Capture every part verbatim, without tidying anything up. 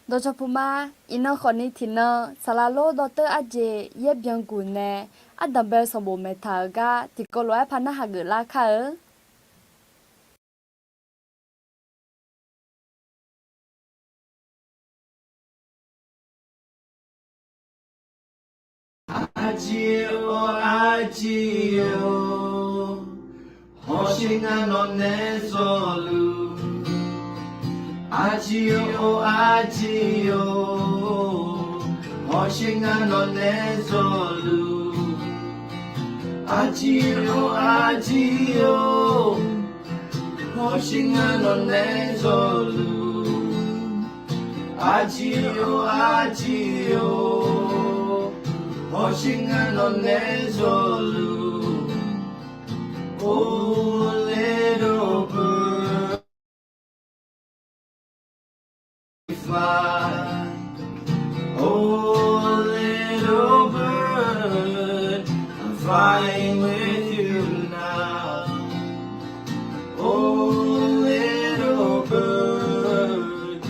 Dawqcawq puq ma. Iqnan khawfni tiqnan saqlaq lor dawrteur arjeq yaer byan guq nae, ardanq bae-eu sanqbof maeqtaq-euq gar tiqkawv lof-aer par narhaq geuflar kar-eu. Arjir-or arjir-or, hawsher ngar nawqnae zawluf. Arjir-or arjir-or, hawsher ngar nawqnae zawluf. Arjir-or arjir-or, hawsher ngar nawqnae zawluf. Arjir-or arjir-or, hawsher ngar nawqnae zawluf. Oh little bird, fly. Oh little bird, I'm flying with you now. Oh little bird,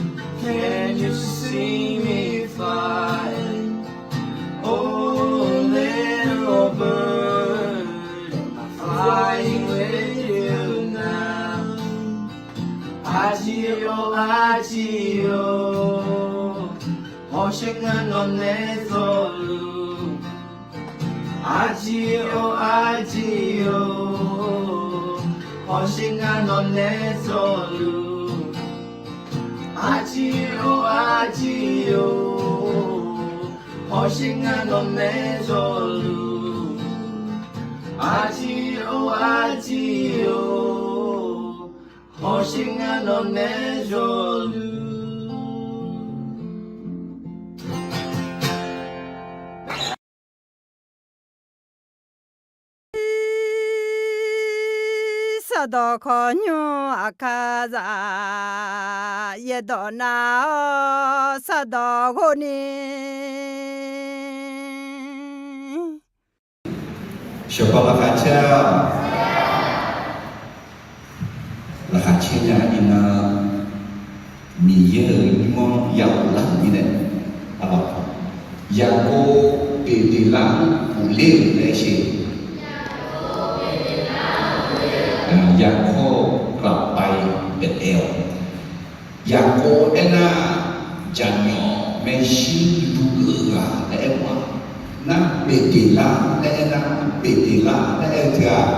can you see me fly? Oh little bird, I'm flying with you now. Arjir-or arjir-or, hawsher ngar nawqnae zawluf. Arjir-or arjir-or, hawsher ngar nawqnae zawluf. Arjir-or arjir-or, hawsher ngar nawqnae zawluf. Arjir-or arjir-or, hawsher ngar nawqnae zawluf. Sardawq khawqnymr aqkar zaq, yaerdawq nar-awr sardawq ghov ni. Shawqkawv laqkhaq caer-a. Laqkhaq caer nya iqnan, Miqyaer-euq nymr-anr ya ghoflar-euq mirnae, Yaqkov Beqdeqlar-anr ghofler-euq laer sher. Yaqkov กลับไปเบธเอล. Yaqkov aernar, jaqmyawf maershuir luv-eu ghaq laer aermawf-a. Nar Beqdeqlar laer aernar, Beqdeqlar laer aer-eu teu-aq,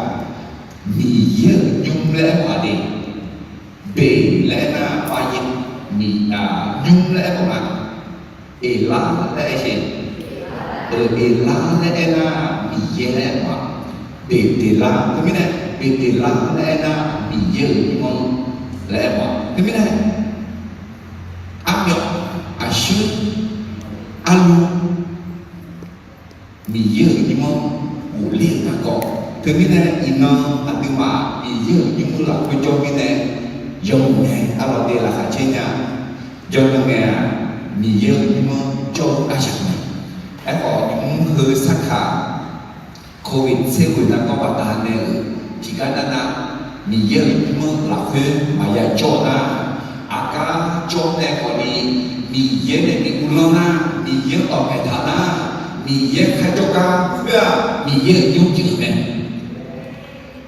Miqyaer-euq nymr laer aermawf-a de. Beq laer aernar, pav-aer, Miq, nymr laer aermawf-a. Eqlar laer aer sher. Eqlar laer aernar, Miqyaer laer aermawf-a. Beqdeqlar, teumirnae Beqdeqlar laer aernar, Miqyaer-euq nymr-anr laer aermawf-a. Teumirnae armyawf, aqshuir, arlu, Miqyaer-euq nymr-anr ghofler-euq garkawv. Teumirnae iqnan aqduimaf Miqyaer-euq nymr lafkhoer jawr mirnae, yawmuiq nae arlawr de laqkhaq caer nya. Jawrnan ngae-aq, Miqyaer-euq nymr-anr jawr-eu aryamq mae. Aerkhawf, nymr heu sarkaq Covid tser ghoeq nargawr baqdanae-euq tiqgar nar nar, Miqyaer-euq nymr lafkhoer maqya jawr nar, aqgar jawr nae khawfni, Miqyaer nae bi uvlanr nar, Miqyaer-anr dawqpaeq taq nar, Miqyaer kharjawr gar khoer-aq, Miqyaer-euq nymr pyeuf-eu mae.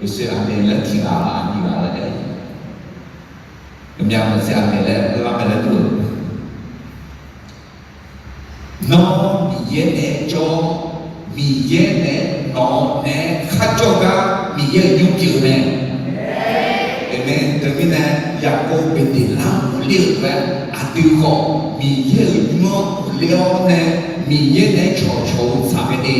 Uqshoe aqmeq laer tiqghaq aqnyir ghaq laer aer-eu, myav maqtser aqmeq laer lar mae laer dur-eu. Nawr Miqyaer naeq-aer jawr, Miqyaer nae nawq naeq-aer kharjawr gar Miqyaer-euq nymr pyeuf-eu mae. Amen. Teumirnae Yaqkov Beqdeqlar-anr ghofler-euq laer aqdui khawf Miqyaer-euq nymr-anr ghofler-awr nae, Miqyaer naeq-aer cawqcawq-eu tsaq mae de.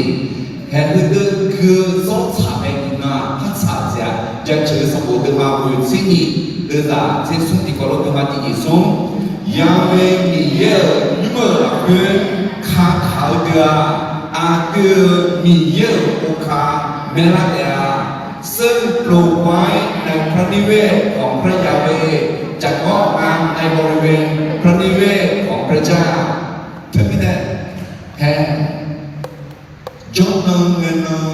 Haeq heudeuv gui-eu zawr tsaq mae iqnan-aq, par tsaq-eu jeq-aq, Jaceuq-eu sanqbof deuvma ghoeq tser nyiq, deuvzaq tser smr tiqkawv lof deuvma tiq nyiq smr, Ya'we Miqyaer-euq nymr-euq lafkhoer kakaq-eu deuq-aq, aqdui-euq Miqyaer-euq uvka maeqlar taef-a. ซึ่งโปรดไว้ในพระนิเวศของพระยาเวห์ จากงอกงามในบริเวณพระนิเวศของพระเจ้า Teumirnae, hae, jawrnan ngaenan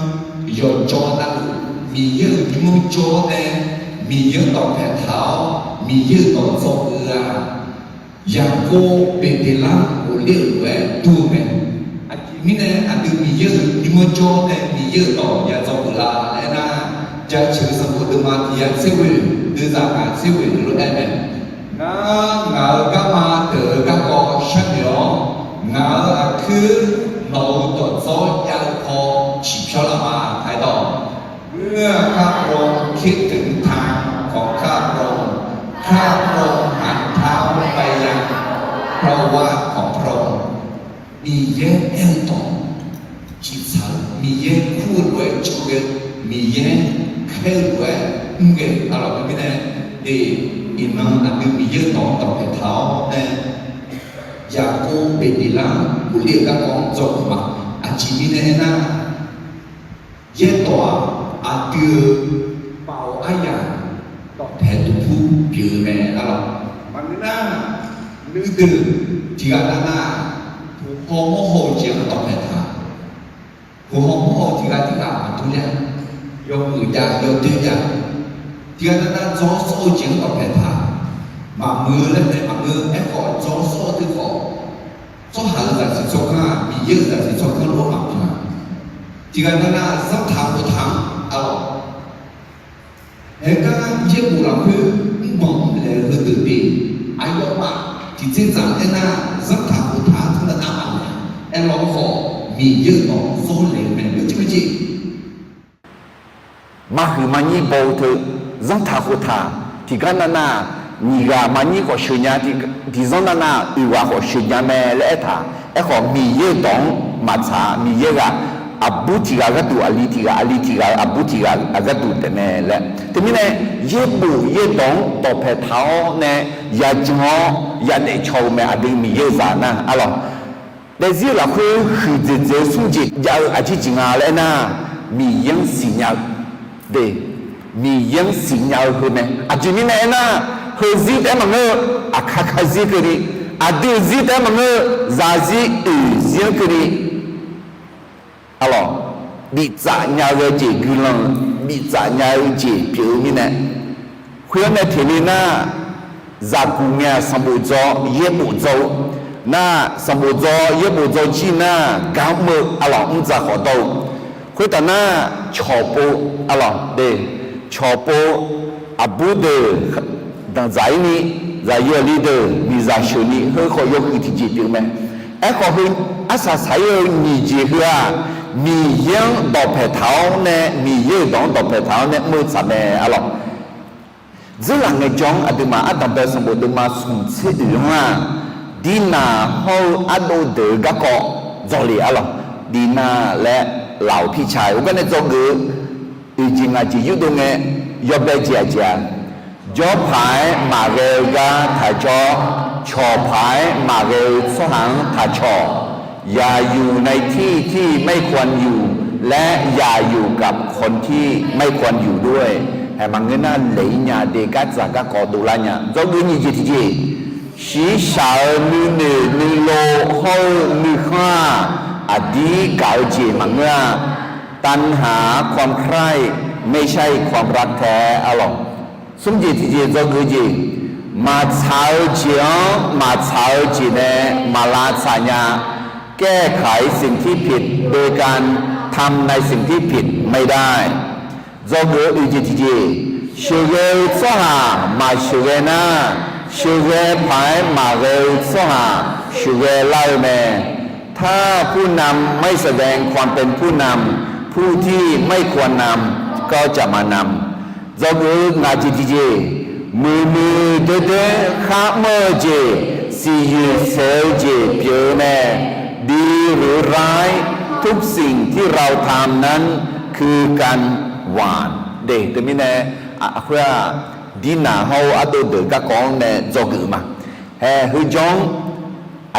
yawqjawr navluf Miqyaer-euq nymr-anr jawr-awr nae, Miqyaer-anr dawqpaeq taq-awr, Miqyaer-euq dawqdzawr uiq-eu-aq, Yaqkov Beqdeqlar ghofler-euq lof-aer dur-eu mae. Aqjeq mirnae aqdui Miqyaer-euq nuima jawr nae Miqyaer-euq dawq ya dzawgeuf la laer aernar, jaceuq sanqbof deuvma tiq yar tser ghoeq, deuvzaq ngaq tser ghoeq lof-aer mae. Ngar, ngaq-euq garma deuq-eu garkawv sharnoeq-awr, ngaq-euq aqkuir nawq-euq dawqdzawr jav-eu paw ciqpyawr lar ma. ไทย dawq, เมื่อพระองค์คิดถึงทางของข้าพระองค์ ข้าพระองค์หันเท้าไปยังพระโอวาทของพระองค์ Miqyaer aer-eu dawq ciqtsaq-eu, Miqyaer kur-eu lof-aer jawrghae-eu, Miqyaer khaer-eu lof-aer mrghae-eu arlawq. Teumirnae, de, iqnan aqdui Miqyaer-euq dawq-anr dawqpaeq taq-awr nae, Yaqkov Beqdeqlar ghofler-eu garkawv-anr dzawgeuf ma. Aqjeq mirnae aernar, yaerdawq-aq, aqdui-euq baoq aryaq dawqpaeq duqpur pyeuf-eu mae arlawq. Maqngeur nar, nuideuq tiqghaq navnav, puq haw mawr haw-eu jeq-anr dawqpaeq taq. Puq haw mawr haw-eu tiqghaq tirghaq maqdur nya. Yawmuiq jav, yawdoer jav. Tiqghaq navnav dzawr sawr-eu jeq-anr dawqpaeq taq. Maqmuiq-eu laer nae maqngeur. Aerkhawf, dzawr sawr-eu teu khawf, tsawrhaq-euq zaqsiq tsawrganr-aq, Miqyaer-euq zaqsiq tsawrganr lof-aer maqpyaq. Tiqghaq navnav zanrtaq khoftaq-anr arlawq. Haegar yaerbof lafkhoer mrbanq mrlaeq-eu heudeuq de, aqyawfmaf tiqtser dzaq aernar, zanrtaq khoftaq-anr teunav navmaqlaeq-a. Aerlawr khawf, Miqyaer-euq dawq zawr laeq-eu mae, meuq jir meuq jir. Marhuiq marnyir baw-eu teu, zanrtaq khoftaq, tiqgar navnav, nyiq ghaq marnyir khawf sheuq nya, tiqzanr navnav oeq ghaq khawf sheuq nya mae laer aertaq. Aerkhawf, Miqyaer-euq dawq-anr maqtsaq-a. Miqyaer ghaq aqbur tiq ghaq gharduq aqli tiq ghaq, aqli tiq ghaq-euq aqbur tiq ghaq gharduq taefmae laer. Teumirnae, yaerbof yaerdawq-anr dawqpaeq taq-awr nae, yajan-awr yadaef caw-eu mae, aqdui Miqyaer-euq zaq nar arlawq. Daefzir-eu lafkhoer huiqdzaeq dzaeq-eu smr jeq jav-eu aqjeq jeq nga laer aernar, Miqyaer-anr siqnya-eu de, Miqyaer-anr siqnya-eu heu mae. Aqjeq mirnae aernar, heuzir taef-aer maqngeur-eu, aqkar kar zir keuvni, aqdui-euq zir taef-aer maqngeur-eu, zaqzir oeq zir-anr keuvni arlawq, biftsaf nya-eu ghae jeq guiqlanq, biftsaf nya-eu jeq pyeuf-eu mirnae, khoer-anr nae teq le nar, zaqguq ngae-aq sanqbof dzaw yaerbof dzaw-eu nar, sanqbof dzaw yaerbof dzaw jir nar, gar mr-eu arlawq, mr dzaq khawf dawr-eu. Khoertaf nar, cawqpov arlawq de, cawqpov aqbur deuq danqdzaq-ir ni, zaqyo aqli deuq miqzaq sheuq ni, heu khawf yawhuiq tiqjeq pyeuf mae. Aerkhawf heu arsaq saq-ir-eu nyiq jeq heu-aq, Miqyaer-anr dawqpaeq taq-awr nae, Miqyaer-euq dawq-anr dawqpaeq taq-awr nae mr-eu tsaq mae arlawq. Dzeurlaf ngaejawr-anr aqduimaf ardanqbae sanqbof deuvma smq tser oeq-anr-aq, Dirnaq hawr-eu ardov deuq-eu garkawv dzawle arlawq. Dirnaq laer laf-euq pirca-eu garnae dzawgeuf-eu oeq jeq ngaq jeq yurdov ngae, yawbae jeq aqjeq-aq, jawrpaq-aer maqghae-eu gar taq jawr, cawqpaq-aer maqghae-eu tsawrhaq-anr taq cawq. อย่าอยู่ในที่ที่ไม่ควรอยู่ และอย่าอยู่กับคนที่ไม่ควรอยู่ด้วย Haeq maqngeur nar laeq-ir nya de, gardzaq garkawv dovlar nya. Dzawgeuf nyiq jeq tiqjeq, shiqshaq-eu nuinoeq nuilov hawr-eu nuikhanr-aq, aqdir gaq-eu jeq maqngeur-a. ตัณหาความใคร่ไม่ใช่ความรักแท้ arlawq. Smr jeq tiqjeq dzawgeuf jeq, maqtsaq-eu jeq-anr maqtsaq-eu jeq nae maqlavtsaq nya. แก้ไขสิ่งที่ผิดโดยการทำในสิ่งที่ผิดไม่ได้ Dzawgeuf-eu oeq jeq tiqjeq, sheuqghae-eu tsawrhaq maqsheuqghae nar, sheuqghae paq-aer maqghae-eu tsawrhaq sheuqghae lar-eu mae. ถ้าผู้นำไม่แสดงความเป็นผู้นำ ผู้ที่ไม่ควรนำก็จะมานำ Dzawgeuf-eu ngaq jeq tiqjeq, muiqmuiq doerdoer kharmr-eu jeq, siqyoeq saeq-eu jeq pyeuf-eu mae. ดีหรือร้ายทุกสิ่งที่เราทำนั้นคือการหว่าน Teumirnae, khoer-aq, Dirnaq hawr-eu ardov deuq garkawv-anr nae dzawgeuf ma. Haeq heujawr-anr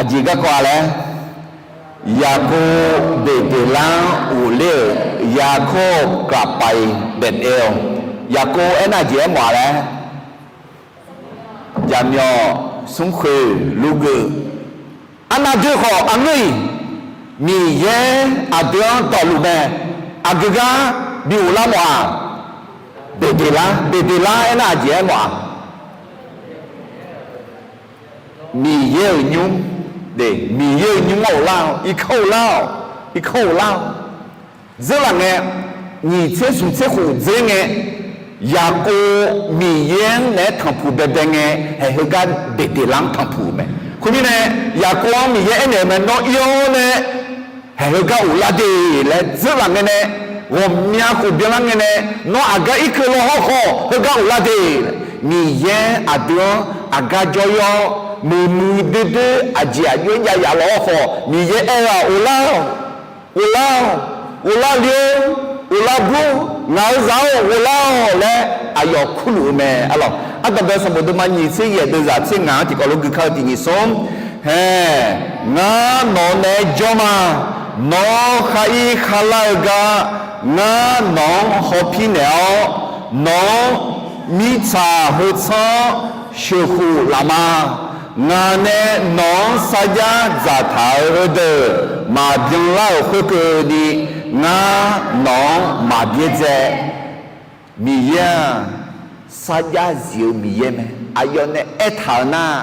aqjeq garkawv-a laer, Yaqkov Beqdeqlar-anr ghofler-euq, ยาโคบกลับไปเบธเอล Yaqkov aernar jeq aermawf-a laer, jaqmyawf smrkhoeq lurgeuf, arnav doer khawf aqngeur-iq, Miqyaer aqdui-anr dawqluf mae. Aqgeu gar bi ghoflar mawf-aq, Beqdeqlar, Beqdeqlar aernar aqjeq aermawf-aq, Miqyaer-euq nymr, Miqyaer-euq nymr-anr ghoflar-awq, irkanr ghoflar-awq, irkanr ghoflar-awq. Dzeurlaf ngae, nyiq tser smq tser khof dzer ngae, Yaqkov Miqyaer-anr naeq-aer tanqpuq baebae ngae, haeq heugar Beqdeqlar-anr tanqpuq-euq mae. Khoermirnae, Yaqkov-anr Miqyaer aernaeq-euq mae, Nawr ir-awr nae haeq heugar ghoflar de laer dzeurlaf ngae nae, ghawqmya khof byanlar ngae nae, Nawr aqgar irkeuv law hawrkhawf heugar ghoflar de. Miqyaer aqdui-anr aqgar jawr ir-awr, muiqmuiq doerdoer aqjeq aqjox-aer jav yaf law hawrkhawf, Miqyaer aer-eu-aq, ghoflar-awq, ghoflar-awq, ghoflar le-or, ghoflar bur, ngaq-euq zaq-or, ghoflar-awq laer aqyawf kurluf-eu mae. Arlawq, ardanqbae sanqbof deuvma nyiq tser yaeq deuvzaq tser ngaq-anr tiqkawv lof gui kar-eu tiq nyiq smr. Hae, ngar nawq-anr naeq-aer jawr ma. Nawr khar ir kharlar-eu gar, ngar nawq-anr hawpir naeq-awr, nawq-anr mirtsaq heu tsanr-anr sheuqkhof laf ma. Ngaq nae nawq-anr sarjax dzaqtaq-euq heudeuq maqbyan lar-euq khoerkeuvni, ngar nawq-anr maqbyaerdzae. Miqyaer-aq, sarjax zif-eu Miqyaer mae. Aqyawf nae aertaq-eu nar,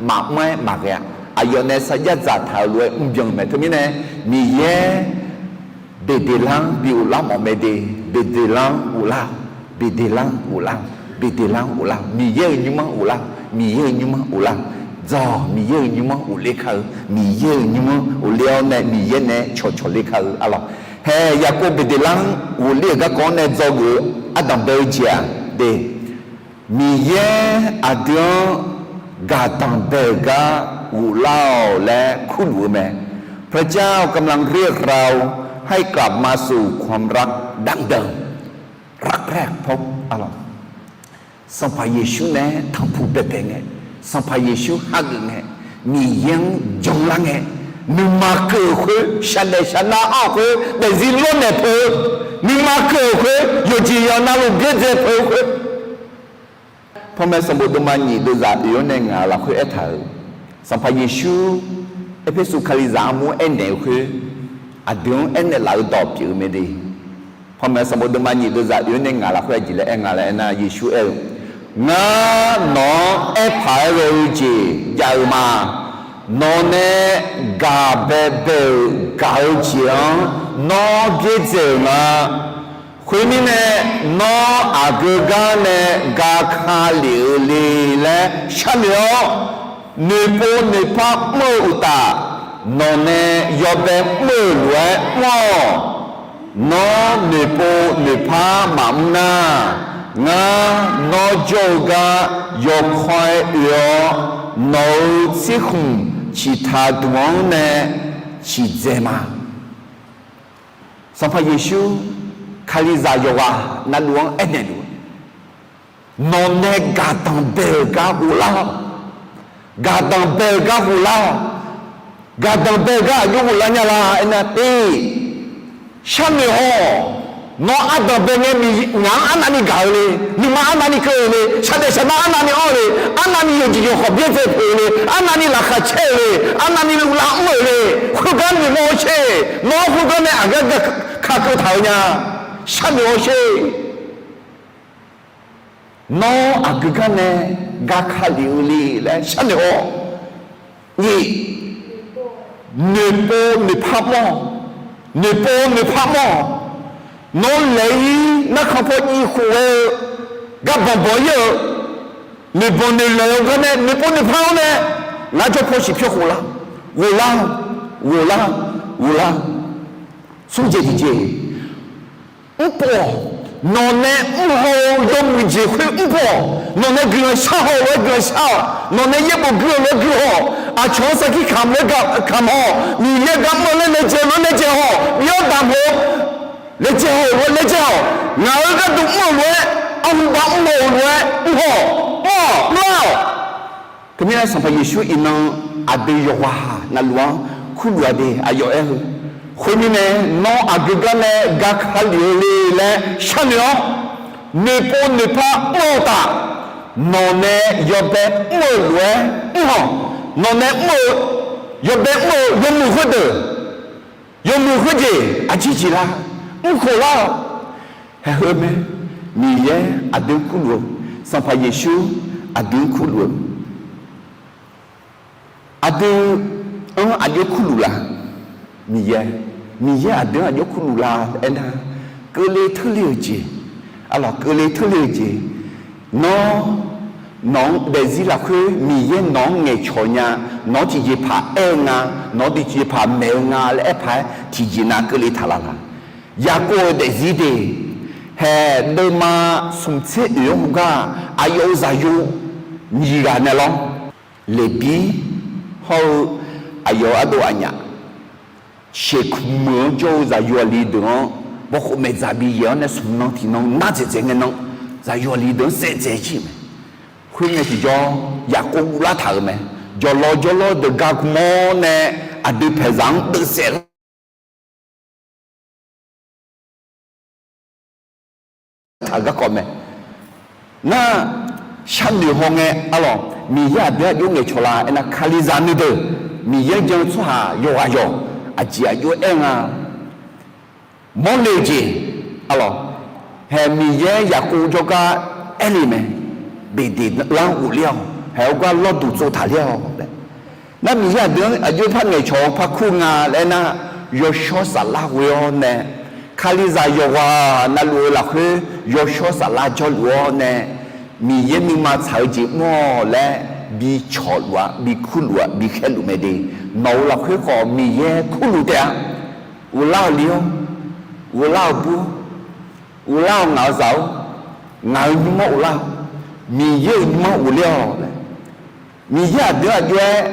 maqmr-aer maqghae-a. Aqyawf nae sarjax dzaqtaq-euq lof-aer mrbyan-eu mae. Teumirnae, Miqyaer Beqdeqlar-anr bi ghoflar mawf mae de. Beqdeqlar-anr ghoflar-awq, Beqdeqlar-anr ghoflar-awq, Beqdeqlar-anr ghoflar-awq, Miqyaer-euq nymr-anr ghoflar-awq, Miqyaer-euq nymr-anr ghoflar-awq. Dzawq, Miqyaer-euq nymr-anr ghofler kar-eu, Miqyaer-euq nymr-anr ghofler-awr nae Miqyaer nae cawqcawq ler kar-eu. Arlawq, hae, Yaqkov Beqdeqlar-anr ghofler-euq garkawv-anr nae dzawgeuf-eu ardanqbae-eu jeq-aq de, Miqyaer aqdui-anr gaqdanq bae-euq gar ghoflar-awq laer kurluf-eu mae. พระเจ้ากำลังเรียกเราให้กลับมาสู่ความรักดั้งเดิม รักแรกพบ Sanqpaq Yeqsur nae tanqpuq baebae ngae, Sanqpaq Yeqsur hageuf ngae, Miqyaer-anr janlar ngae, nuima keuv-euq khoer, shaqdaef shaqnar anr-eu khoer, daefzir lawrnaeq peuq-eu, nuima keuv-euq khoer, yawqjeq yawq navluf byaerdzae peuq-eu khoer, Panmaeq sanqbof deuvma nyiq deuvzaq oeq-anr nae ngaq lafkhoer aertaq-euq, Sanqpaq Yeqsur Erpersu Kalizaq armur aernaeq-eu khoer, aqdui-anr aernaeq laf-eu dawq pyeuf-eu mae de. Panmaeq sanqbof deuvma nyiq deuvzaq oeq-anr nae ngaq lafkhoer aqjeq laer aer nga laer aernar, Yeqsur aer-eu, Ngar nawq-anr aertaq-aer ghae-eu jeq jav-eu ma. Nawq nae gaq baebae-euq gaq-eu jeq-anr nawr byaerdzae-euq nga. Khoermirnae, nawr aqgeu gar nae gar ka lef-eu le laer sharnoeq-awr, noeqpov noeqpar mr-eu uqtaf, nawq nae yawbae mr-euq lof-aer mr-awq. Nawr noeqpov noeqpar maqmr nar, ngar nawr jawr-eu gar yawkawr-aer oe-awr, nawq-euq tsirkhmq ciqtaq duq-anr nae ciqdzae ma. Sanqpaq Yeqsur, Kalizaq yawqghaq navluf-anr aernaeq luf-eu, Nawq nae gaqdanq bae-euq gar ghoflar-awq. Gaqdanq bae-euq gar ghoflar-awq. Gaqdanq bae-euq gar aqjox ghoflar nya la aernar, tiv, sharnoeq-awq. Nawr ardanq bae ngae, ngaq-anr arnavni gaq-eu le, nuima arnavni keuv-eu le, shaqdaef shaqnar arnavni anr-eu le, arnavni yawqjeq yawqkhawq byaerdzae peuq-eu le, arnavni laqkhaq caer-eu le, arnavni uvlanr mr-euq le, khoergar noeqmawr-awr sher. Nawr khoergar nae aqgar gar kakeuv taq-eu nya. Sharnoeq-awr sher. Nawr aqgeu gar nae gar ka lef-eu le laer sharnoeq-awr, nyiq, noeqpov noeqpar mr-awq. Noeqpov noeqpar mr-awq. Nawr laeq-ir narkhan paw jiv khof ghae-eu, gar banq banq-ir-eu, noeqbanq noeqlaeq-eu gar nae noeqpov noeqpar-awr nae, larjawr paw siq pyawr khof lar, ghoflar, ghoflar, ghoflar. Smr jeq tiqjeq, mrpov-awq. Nawq nae mr-eu yawmuiq jeq khoer mrpov-awq. Nawq nae guiqlanq shar haw-eu lof-aer guiqlanq shar-awq. Nawq nae yaerbof gui-eu lof-aer gui haw-awq. Aqcawq-anr sarkir kamq lof-aer kamq haw-awq. Miqyaer gar mr-eu laer laejae-eu lof-aer laejae haw-awq. Miqyaer-anr damq haw-eu laejae haw-euq lof-aer laejae haw-awq. Ngaq-euq gharduq mr-euq lof-aer, arhu bar mr haw-euq lof-aer mr haw-awq. Mr-awq, mr-awq. Teumirnae Sanqpaq Yeqsur iqnan aqdui yawqghaq navluf-anr kurluf-a de. Aqyawf aer-eu, khoermirnae, nawr aqgeu gar nae gar ka lef-eu le laer sharnoeq-awr, noeqpov noeqpar mr-eu uqtaf, nawq nae yawbae mr-eu lof-aer mr-awq. Nawq nae mr-eu, yawbae mr-eu yawmuiq khoerdeuq, yawmuiq khoerjeq aqjeq jeq lar, mr khof lar-awq. Haeq heu mae, Miqyaer aqdui-anr kurluf-eu, Sanqpaq Yeqsur aqdui-anr kurluf-eu. Aqdui-anr aqjox kurluf la? Miqyaer, Miqyaer aqdui-anr aqjox kurluf la aernar, keuvle teurle-euq jeq, arlawq keuvle teurle-euq jeq, nawr, nawq-anr daefzir lafkhoer Miqyaer nawq-anr ngaeqcawq nya, nawq-anr tiqjeqpaq aer-eu nga, nawq-anr tiqjeqpaq maeq-eu nga laer aer paq-aer tiqjeq nav keuvle taq laf laq? Yaqkov-euq daefzir de, haeq deuvma smq tser oeq-anr heugar aqyawf-euq zaqyo nyiq ghaq nae lawr, Leqbir hawr-eu aqyawf-euq ardov aqnyaf, sheuqkmq meuq-anr jawr-eu zaqyo aqli deuq-anr, bawkhov maeqdzaq bi yaeq-awr nae smq nan tiq nan nar dzaeqdzaeq ngae nan, zaqyo aqli deuq-anr saevdzaeq jir-euq mae. Khoerngae tiqjawr Yaqkov guvlar taq-euq mae. Jawqlawq jawrlawr deuq gar gmr-awr nae aqdui paeqzaq-anr deuvsaef lar taq-euq garkawv mae. Nar, sharnoeq hawngae arlawq Miqyaer aqdui-anr aqjox ngaeqcawq la aernar, Kalizaq nuideuq, Miqyaer-anr jan-eu tsawrhaq yawqghaq yawq aqjeq aqjox aer nga. Mawrle-eu jeq, arlawq, haeq Miqyaer Yaqkov jawrgar aerle mae, Beqdeqlar ghofler-awq, haeq heugar lawrduq tsov taqler-awq laer. Nar Miqyaer aqdui-anr aqjox par ngaeqcawq-eu par kur nga laer nar, yawshawr saflar ghoe-awr nae, Kalizaq yawqghaq navluf-eu lafkhoer yawshawr saflar jawrluf-awr nae, Miqyaer nuima tsaq-eu jeq mr-awq laer bi cawqluf-a, bi kurluf-a, bi khaerluf mae de. Nawq-euq lafkhoer khawf Miqyaer kurluf taef-a. Uvlar-eu li-awr, uvlar-eu bur-awr, uvlar-awr ngaq-eu zaq-awr, ngaq-euq nymr-anr uvlar-awr, Miqyaer-euq nymr-anr ghofler-awq laer. Miqyaer aqdui-anr aqjox-aer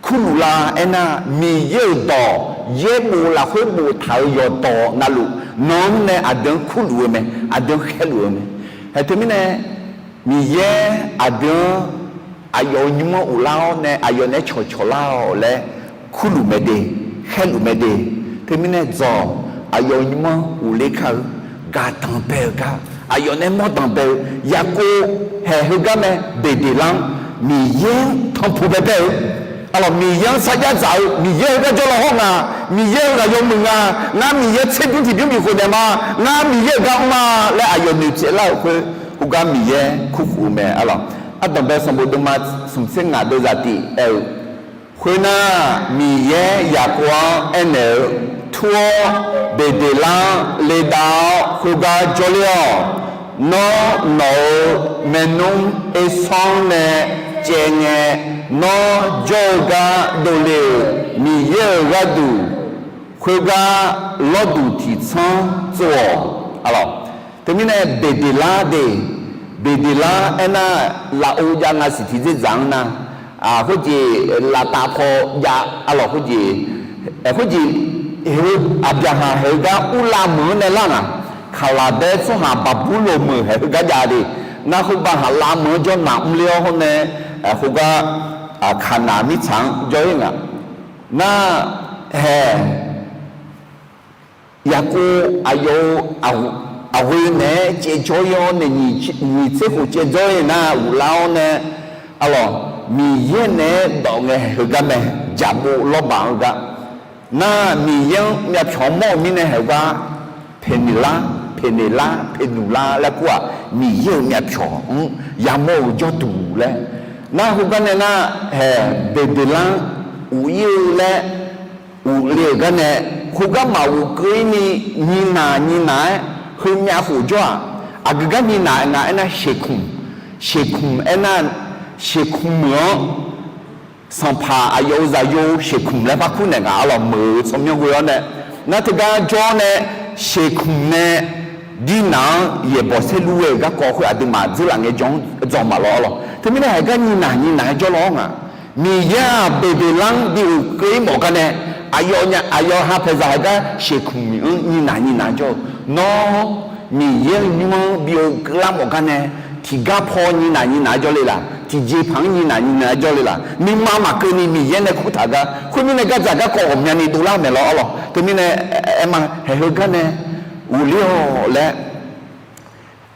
kurluf la aernar, Miqyaer-euq dawq yaerbof lafkhoer boftaq-euq yawqdawq navluf, nan-anr nae aqdui-anr kurluf-eu mae, aqdui-anr khaerluf-eu mae. Haeq teumirnae, Miqyaer aqdui-anr aqyawf-euq nymr-anr ghoflar-awr nae aqyawf naeq-aer cawqcawq lar-awq laer kurluf mae de, khaerluf mae de. Teumirnae dzawq, aqyawf-euq nymr-anr ghofler kar-eu, gaqdanq bae-eu gar aqyawf naeq-aer mawrdanq bae-eu, Yaqkov haeq heugar mae, Beqdeqlar-anr Miqyaer-anr tanqpuq baebae-eu, arlawq Miqyaer-anr sarjax dzaq-eu, Miqyaer heugar jawrlaw hawr nga, Miqyaer-euq ghaq yawmuiq nga, ngar Miqyaer tserdmr tiqbymr bifkhof naeq ma, ngar Miqyaer-euq gar mr ma laer aqyawf noeqtsaev lar-euq khoer, heugar Miqyaer kurkhof-eu mae, arlawq. Ardanqbae sanqbof deuvma smq tser ngaq deuvzaq tif aer-eu, khoernar, Miqyaer Yaqkov-anr aernaeq-eu, Tur-awr, Beqdeqlar-anr ledav-awr khoergar jawrler-awq. Nawr, nawq-euq maernmr Ersanr nae caev ngae, nawr jawr-eu gar dovle-euq Miqyaer-euq gharduq khoergar lawrduq tiqtsanr tsov-awq. Arlawq, teumirnae Beqdeqlar de, Beqdeqlar aernar, lafov jav nga siq tiqdzerdzaq-anr nar, khoerjeq laftav paw jav, arlawq khoerjeq, khoerjeq, heu Aqbyaqhaq haeq heugar Urlav meuq-anr nae lar ngaq, Kaqlaqdaer tsawrhaq Baqburloq meuq haeq heugar jav de. Nar khoerbar Haqlav meuq-anr jawr naq mrler-awr hawr nae, khoergar Kaqnaq mirtsaq-anr jawr-ir ngaq. Nar, haeq Yaqkov aqyawf-euq aqghoe naeq-aer caevjawr-ir-awr nae, nyiq tser khof caevjawr-ir nar ghoflar-awr nae, arlawq, Miqyaer naeq-aer dawq ngae haeq heugar mae, jaqbov lawrbaq-anr heugar. Nar, Miqyaer-anr myavpyawq-anr mawr-euq mirnae haeq heugar Peqneqlar, Peqneqlar, Peqnuqlar laer kur-aq, Miqyaer-euq myavpyawq-anr yamawr-euq jawrduq laer. Nar, heugar nae nar, haeq Beqdeqlar-anr ghofle-eu laer ghofle-euq gar nae, khoergar maqghof keuv-ir ni, nyinaq nyinaq-aer heumyav khof jawr-aq, aqgeu gar nyinaq nga aernar, sheuqkmq, sheuqkmq aernar, sheuqkmq meuq-anr Sanqpaq aqyawf-euq zaqyo sheuqkmq laer par kur naeq ngaq, arlawq, meuq-eu tsawrmyanr ghoe-awr nae, nar teugar jawr-awr nae, sheuqkmq nae dirnaq-anr yaeqbawq saerlu ghae-euq garkawv khoer aqduimaf dzeurlaf ngaejawr-anr dzawq maqlawr, arlawq. Teumirnae haeq gar nyinaq nyinaq-aer jawrlaw-awr ngaq, Miqyaer-aq Beqdeqlar-anr bi ghofkeuv-ir mawf gar nae, aqyawf nya, aqyawf ha paeqzaq haeq gar sheuqkmq-anr nyinaq nyinaq-aer jawr-eu, nawr Miqyaer-euq nymr-anr bi ghofkeuv lar mawf gar nae, tiqgar paw nyinaq nyinaq-aer jawrle laq? Tiqjeqpaq-anr nyinaq nyinaq-aer jawrle laq? Nuima maqkeuvni Miqyaer nae kurtaq gar, khoermirnae gardzaq garkawv ghawqmyani dovlar maeq lawr, arlawq. Teumirnae aer ma, haeq heugar nae ghofler-awq laer,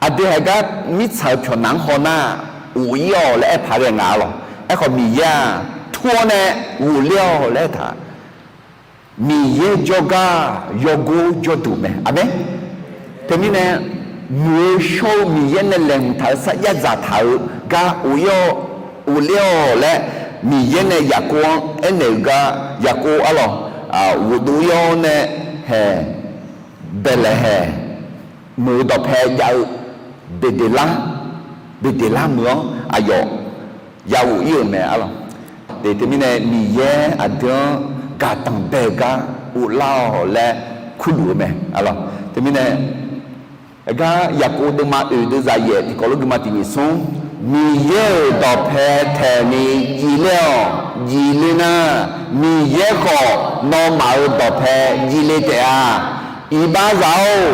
aqdui haeq gar mirtsaq-euq pyawqnaq-anr haw nar, ghof-ir-awq laer aer paq ghae ngaq, arlawq. Aerkhawf Miqyaer-aq, tur-awr nae ghofler-awq laer aertaq. Miqyaer jawrgar yawgor jawrduq mae. Aqmeq. Teumirnae, muiq-eu shawr-eu Miqyaer nae laeqhmq taq-euq sarjax dzaqtaq-euq gar ghof-ir-awq, ghofler-awq laer, Miqyaer nae Yaqkov-anr aernaeq-euq gar, Yaqkov arlawq, ghofdov-ir-awr nae haeq, Baeqlaeqhaeq meuq-eu dawqpae jav-eu Beqdeqlar, Beqdeqlar meuq-anr aqyawf ya ghov-ir-euq mae arlawq. Teumirnae Miqyaer aqdui-anr gaqdanq bae-eu gar ghoflar-awq laer kurluf-eu mae arlawq. Teumirnae Aergar Yaqkov deuvma oeq deuvzaq yaef tiqkawv lof guvma tiq nyiq smr, Miqyaer-euq dawqpae taeqni jivler-awq. Jivler nar, Miqyaer khawf nawmaf-euq dawqpae jivle taef-a. Iqbaxzaq-or,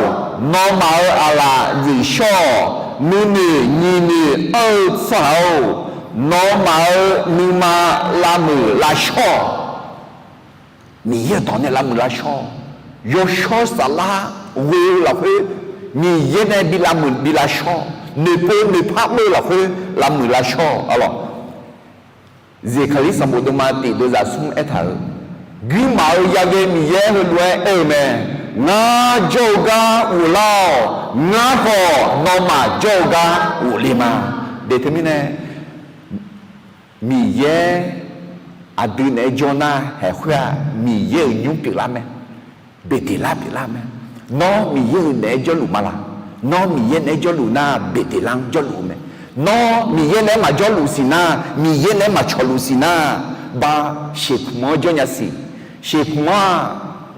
nawmaf-euq aqlaf dzoeqshawr-awq. Nuinoeq nyiqnoeq anr-eu tsawrhaq-or, nawmaf-euq nuima lavmuiq lavshawr-awq. Miqyaer-euq dawq nae lavmuiq lavshawr-awq. Yawshawr saflar ghoe-eu lafkhoer, Miqyaer nae bi lavmuiq bi lavshawr-awq. Noeqpov noeqpar mr-eu lafkhoer lavmuiq lavshawr-awq arlawq. Zeqkaqlir sanqbof deuvma tiq deuvzaq smr aertaq-euq, Guirmaf-euq yaghae Miqyaer heulof-aer aer-eu mae. Ngar jawr-eu gar ghoflar-awq. Ngar khawf nawmaf jawr-eu gar ghofle ma. Teumirnae Miqyaer aqdui naeq-aer jawr nar, haeq khoer-aq Miqyaer-euq nymr pyeuflar mae. Beqdeqlar pyeuflar mae. Nawr Miqyaer-euq naeq-aer jawrluf ma laq? Nawr Miqyaer naeq-aer jawrluf nar, Beqdeqlar-anr jawrluf-eu mae. Nawr Miqyaer naeq-aer maqjawrluf siq nar, Miqyaer naeq-aer maqcawqluf siq nar, ba, shekmq-anr jawrnya siq. Shekmq-aq,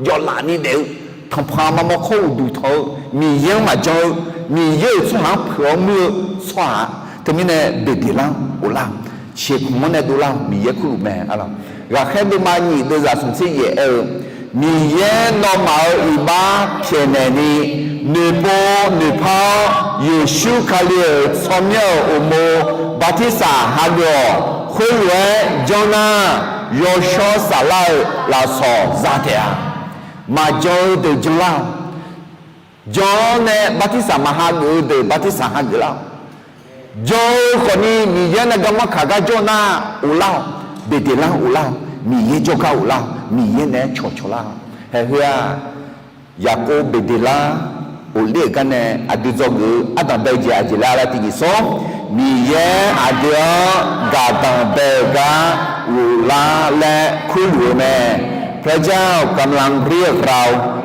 jawvlaf ni daef-eu, tanqpanq maqmawr khawr uqduq tanq-eu, Miqyaer-anr maqjan-eu, Miqyaer-euq tsawrhaq-anr peuq-awr muir-eu tsawrhaq-a. Teumirnae Beqdeqlar-anr ghoflar, shekmq-anr nae dovlar-awq. Miqyaer kurluf mae arlawq. Ghaqkhaer deuvma nyiq deuvzaq smq tser yaef aer-eu, Miqyaer nawmaf-euq iqbax pyaeqnaeq ni, noeqpov noeqpar-awr, Yeqsur Kali-euq tsawrmyanr-euq uqmov bartirsaq hageuf-awq. Khoerlof-aer janr nar, yawshawr saflar-eu lafsawq za taef-a. Maqjan-eu deuq janlar-awq. Jan-awr nae bartirsaq maqhageuf-eu deuq bartirsaq hageuf lar-awq. Jan-eu khawfni Miqyaer nae garmanr kaq gar jawr nar, ghoflar-awq. Beqdeqlar ghoflar-awq. Miqyaer jawrgar ghoflar-awq. Miqyaer naeq-aer cawqcawq lar-awq. Haeq heu-aq, Yaqkov Beqdeqlar ghofler-euq gar nae aqdui dzawgeuf-eu ardanq bae-eu jeq aqjeq laer laer tiq nyiq smr, Miqyaer aqdui-anr gaqdanq bae-euq gar ghoflar laer kurluf-eu mae. พระเจ้ากำลังเรียกเรา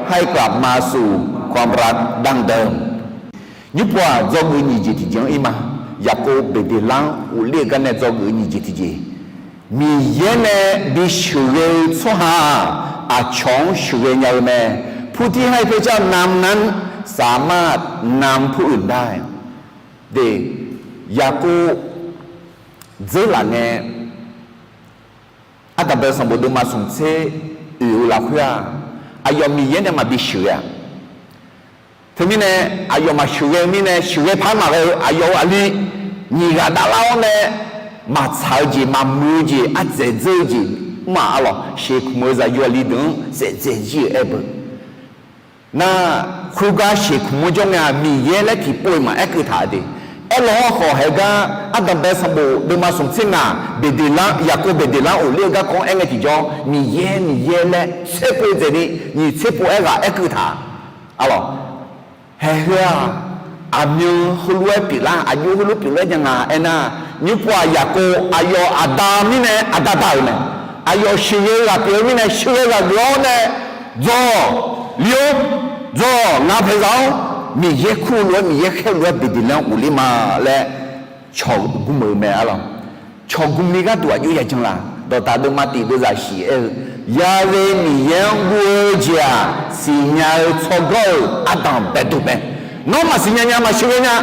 ให้กลับมาสู่ความรักดั้งเดิม Nymrpov-aq dzawgeuf-eu nyiq jeq tiqjeq-anr ir ma. Yaqkov Beqdeqlar-anr ghofler-eu gar nae dzawgeuf-eu nyiq jeq tiqjeq, Miqyaer nae bisheuqghae-eu tsawrhaq-aq, aqcawq-anr sheuqghae nya-eu mae. ผู้ที่ให้พระเจ้านำนั้นสามารถนำผู้อื่นได้ De, Yaqkov dzeurlaf ngae, ardanq bae-eu sanqbof deuvma smq tser oeq-eu lafkhoer-aq, aqyawf Miqyaer nae maqbi sheuqghae-a. Teumirnae aqyawf maqsheuqghae-eu mirnae, sheuqghae par maqghae-eu aqyawf-euq aqli nyiq ghaq davlar-awr nae, maqtsaq-eu jeq, maqmuiq-eu jeq, ardzaeq dzeur-eu jeq, mr-aq arlawq, shekmq-eu zaqyo aqli deuq-anr saef dzae jir-euq aer beu. Nar, khoergar shekmq-anr jawr ngae-aq, Miqyaer laer tiqpov-iq maqaer keuv taq-a de. Aerlawq-anr khawf haeq gar, ardanq bae sanqbof deuvma smq tser ngaq, Beqdeqlar, Yaqkov Beqdeqlar ghofler-eu garkawv-anr aer ngae tiqjawr, Miqyaer, Miqyaer laer tserpov dzaeqni, nyiq tserpov aer ghaq aer keuv taq-a. Arlawq, haeq heu-aq, aqmyan heulof-aer pyeuflar, aqjox heulof pyeuflar nya nga aernar, nymrpov-aq Yaqkov aqyawf aqda mirnae aqda da-euq mae. Aqyawf sheuqghae-eu ghaq pyeuf-eu mirnae sheuqghae ghaq geuf-awr nae, Dzawq, li-or, dzawq, ngaq paeqzaq-awr, Miqyaer kur-eu lof-aer, Miqyaer khaer-eu lof-aer Beqdeqlar-anr ghofler ma laer cawq gm-euq mae arlawq. Cawq gm ni gharduq aqjox yajan laq? Dawqtaq deuvma tiq deuvzaq shiq aer-eu, Yaghae Miqyaer-anr guv-eu jeq-aq, siqnya-eu tsawrganr-euq ardanq baedov mae. Nawr maqsiqnya nya, maqsheuqghae nya,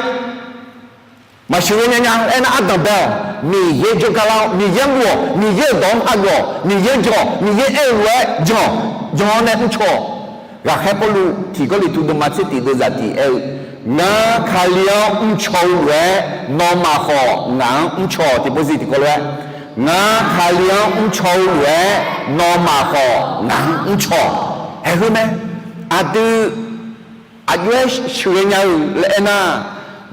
maqsheuqghae nya nya aernar, ardanq bae-awq. Miqyaer jawrgar lar-awr, Miqyaer-anr guv-awq, Miqyaer-euq dawq-anr hageuf-awq, Miqyaer jan-awq, Miqyaer aer-eu lof-aer jan-awq, jan-awr nae mrcaw-awq. Ghaqkhaer Pawrluv tiq Gawrliqtu deuvma tser tiq deuvzaq tiq aer-eu, Ngar Kali-anr mrcaw-eu lof-aer, nawmaf khawf ngaq-anr mrcaw-awq. Tiqpov zir tiqkawv lof-aer, Ngar Kali-anr mrcaw-eu lof-aer, nawmaf khawf ngaq-anr mrcaw-awq. Haeq heu mae. Aqdui aqjox-aer sheuqghae nya-eu laer aernar,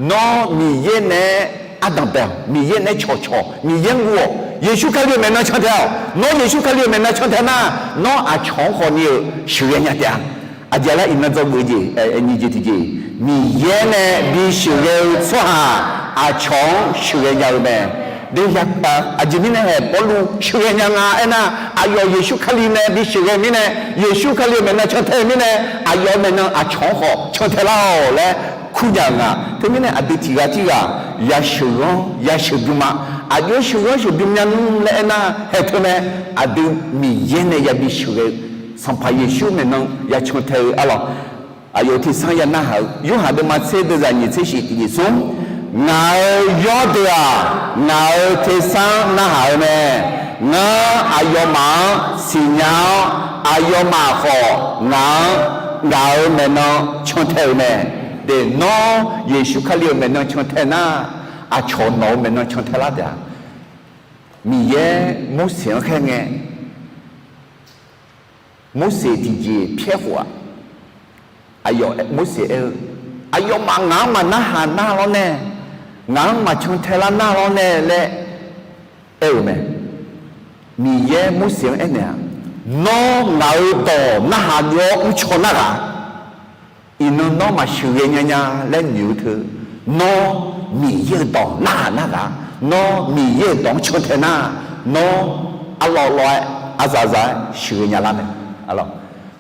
nawr Miqyaer naeq-aer ardanq bae-awq. Miqyaer naeq-aer cawqcawq. Miqyaer-anr guv-awq. Yeqsur Kali-euq maeqnan cantae-awq. Nawr Yeqsur Kali-euq maeqnan cantae nar, nawr aqcawq-anr khawfni-eu sheuqghae nya taef-a. Aqjeq laer iqnan dzawgeuf-eu jeq, nyiq jeq tiqjeq, Miqyaer nae bisheuqghae-eu tsawrhaq aqcawq-anr sheuqghae nya-eu mae. De, aqjeq mirnae hae Pawrluv sheuqghae nya nga aernar, aqyawf Yeqsur Kali nae bi sheuqghae mirnae, Yeqsur Kali-euq maeqnan cantae-eu mirnae, aqyawf-euq maeqnan aqcawq-anr khawf cantae lar-awq laer kurnya-euq nga. Teumirnae aqdui tiqghaq tirghaq yasheuq ghanr yasheuq bym ma. Aqjox-aer sheuq ghanr sheuq bym nya nmr laer aernar, haeq teu mae, aqdui Miqyaer nae yabi sheuqghae-eu Sanqpaq Yeqsur maeqnan ya cantae-eu arlawq. Aqyawf tersar ya narhaq-eu, Yorhaq deuvma tser deuvzaq nyiq tser shif tiqjeq smr, ngaq-euq yawrdeuq-aq, ngaq-euq tersar narhaq-eu mae. Ngar aqyawfmaf-anr siqnya-awr, aqyawfmaf khawf ngaq-anr, ngaq-euq maeqnan cantae-euq mae. De, nawr Yeqsur Kali-euq maeqnan cantae nar, aqcawq nawq-euq maeqnan cantae lar taef-a. Miqyaer Morseq-anr khaer ngae, Morseq tiqjeq pyaer khof-aq, aqyawf Morseq aer-eu, aqyawfmaf ngaq-anr maqnarhaq nar lawr nae, ngaq-anr maqcan tae lar nar lawr nae laer aer-eu mae. Miqyaer Morseq-anr aernaeq-aq, nawr ngaq-euq dawq narhaq geuf-awr mrcaw narhaq, iqnan nawr maqsheuqghae nya nya laer noeq-eu teu, nawr Miqyaer-euq dawq narhaq narhaq, nawr Miqyaer-euq dawq-anr can tae nar, nawr arlawr lawr-aer, aqzaf zaf-aer sheuqghae nya lar mae.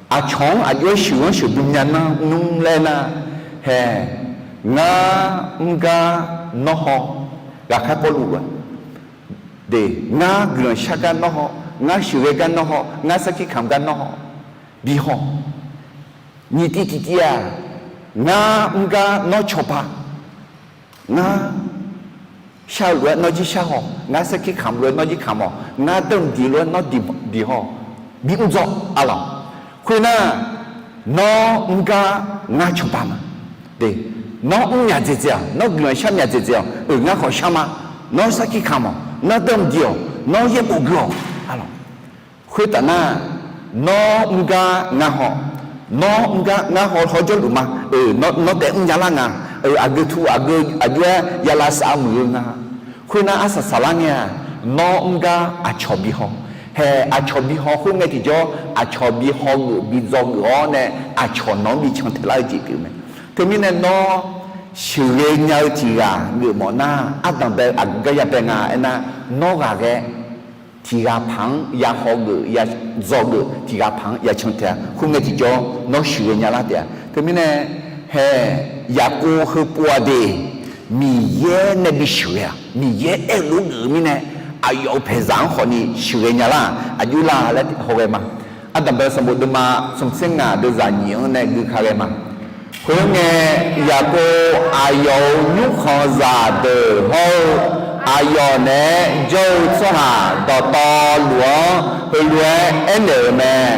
Aqcawq-anr aqjox-aer sheuqghanr sheuqbym nya nmr laer nar, hae, ngar mr gar nawr haw, ghaqkhaer Pawrluv ghaq, de, ngar guiqlanq shar gar nawr haw, ngar sheuqghae gar nawr haw, ngar sarkir kamq gar nawr haw, bi haw. Nyiq tiv tiqtiv-aq, ngar mr gar nawr cawba, ngar shar-eu lof-aer nawr jir shar haw, ngar sarkir kamq lof-aer nawr jir kamq haw, ngar danr diq lof-aer nawr diq haw, bi mr dzawr arlawq. Khoernar, nawr mr gar ngar cawba ma. De, nawr mr myaq dzaeqdzaeq-awq, nawr guiqlanq shar myaq dzaeqdzaeq-awq, euq ngar khawf shar ma, nawr sarkir kamq-awq, nawr danr diq-awq, nawr yaerbof gui-awq arlawq. Khoertaf nar, nawr mr gar ngar haw, nawr mr gar ngar haw hawjawr luf ma, euq nawr taef mrnya lar nga, euq aqgeu tu aqgeu aqjox-aer ya lavsav muiq-eu nga. Khoernar arsaq saqlar ngae-aq, nawr mr gar aqcawq bi haw, hae aqcawq bi haw khoerngae tiqjawr aqcawq bi haw geuf bi dzaw geuf-awr nae aqcawq nawq-anr bi can tae lar-eu jeq pyeuf mae. Teumirnae nawr sheuqghae nya-eu tiqghaq geufmawf nar, ardanq bae aqgeu gar ya bae nga aernar, nawr ghaqghae tiqghaq paq-anr ya haw geuf ya dzaw geuf tiqghaq paq-anr ya can tae-a. Khoerngae tiqjawr nawr sheuqghae nya lar taef-a. Teumirnae, hae, Yaqkov heupov-aq de, Miqyaer nae bi sheuqghae-aq, Miqyaer aer-eu lof geuf-eu mirnae, aqyawf-euq paeqzaq-anr khawfni sheuqghae nya lar-aq, aqjox lar laer hawghae ma. Ardanq bae sanqbof deuvma smq tser ngaq deuvzaq nyiq-anr nae gui ka ghae ma. Khoerngae, Yaqkov aqyawf-euq nymrkhanqzaq deuq hawr-eu, aqyawf naeq-aer jawr-eu tsawrhaq dawqtawvluf-anr heulof-aer aernaeq-euq mae.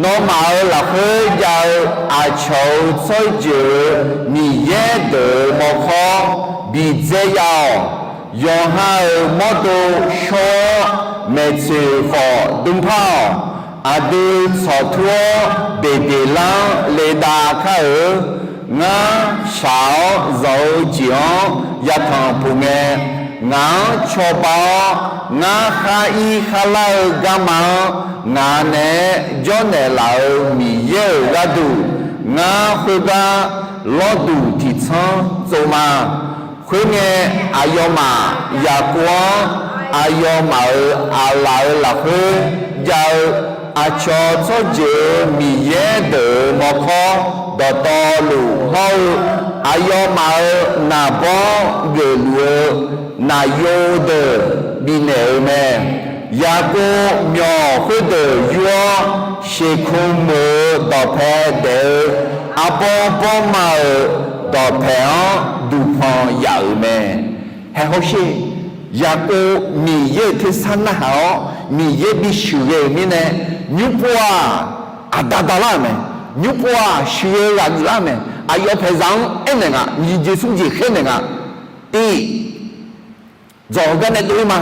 Nawmaf-euq lafkhoer jav-eu aqcawq-euq tsawrjeuq-euq miqyaer deuq-euq mawrkawr bidzae ya-awq. Yawqha-euq mawrdo shawr-awr, maeqtsoeq khawf dm par-awq. Aqdui tsawqtur-awr beqdeqlar-anr ledav kar-eu. Ngar shaq-awr zanq-eu jeq-anr yatanq puq ngae, ngaq-anr cawba-awr, ngar khar ir khar lar-eu garma-anr ngaq naeq-aer jawrnaeq laf-euq Miqyaer-euq gharduq, ngar khoergar lawrduq tiqtsanr tsov ma. Khoerngae, aqyawfmaf Yaqkov-anr aqyawfmaf-euq aqlaf-euq lafkhoer jav-eu aqcawq tsawrjeuq-euq miqyaer deuq-euq mawrkawr dawqtawvluf hawr-eu, aqyawfmaf-euq naqbawr geufluf-eu naqyo deuq bifnaeq-euq mae. Yaqkov myawq khoerdeuq yur-awr, Seqkmq meuq-eu dawqpae daef-eu arbawr bawrma-euq dawqpaeq-anr duqpanq yaf-euq mae. Hae hawsher, Yaqkov Miqyaer-euq tersar narhaq-awr Miqyaer bisheuqghae-euq mirnae, nymrpov-aq, aqda dalar-euq mae. Nymrpov-aq, sheuqghae ghaq geuflar-eu mae. Aqyawf paeqzaq-anr aernaeq nga, nyiq jeq smr jeq khaernaeq nga. Tiq, dzawq-eu gar nae dov-ir ma.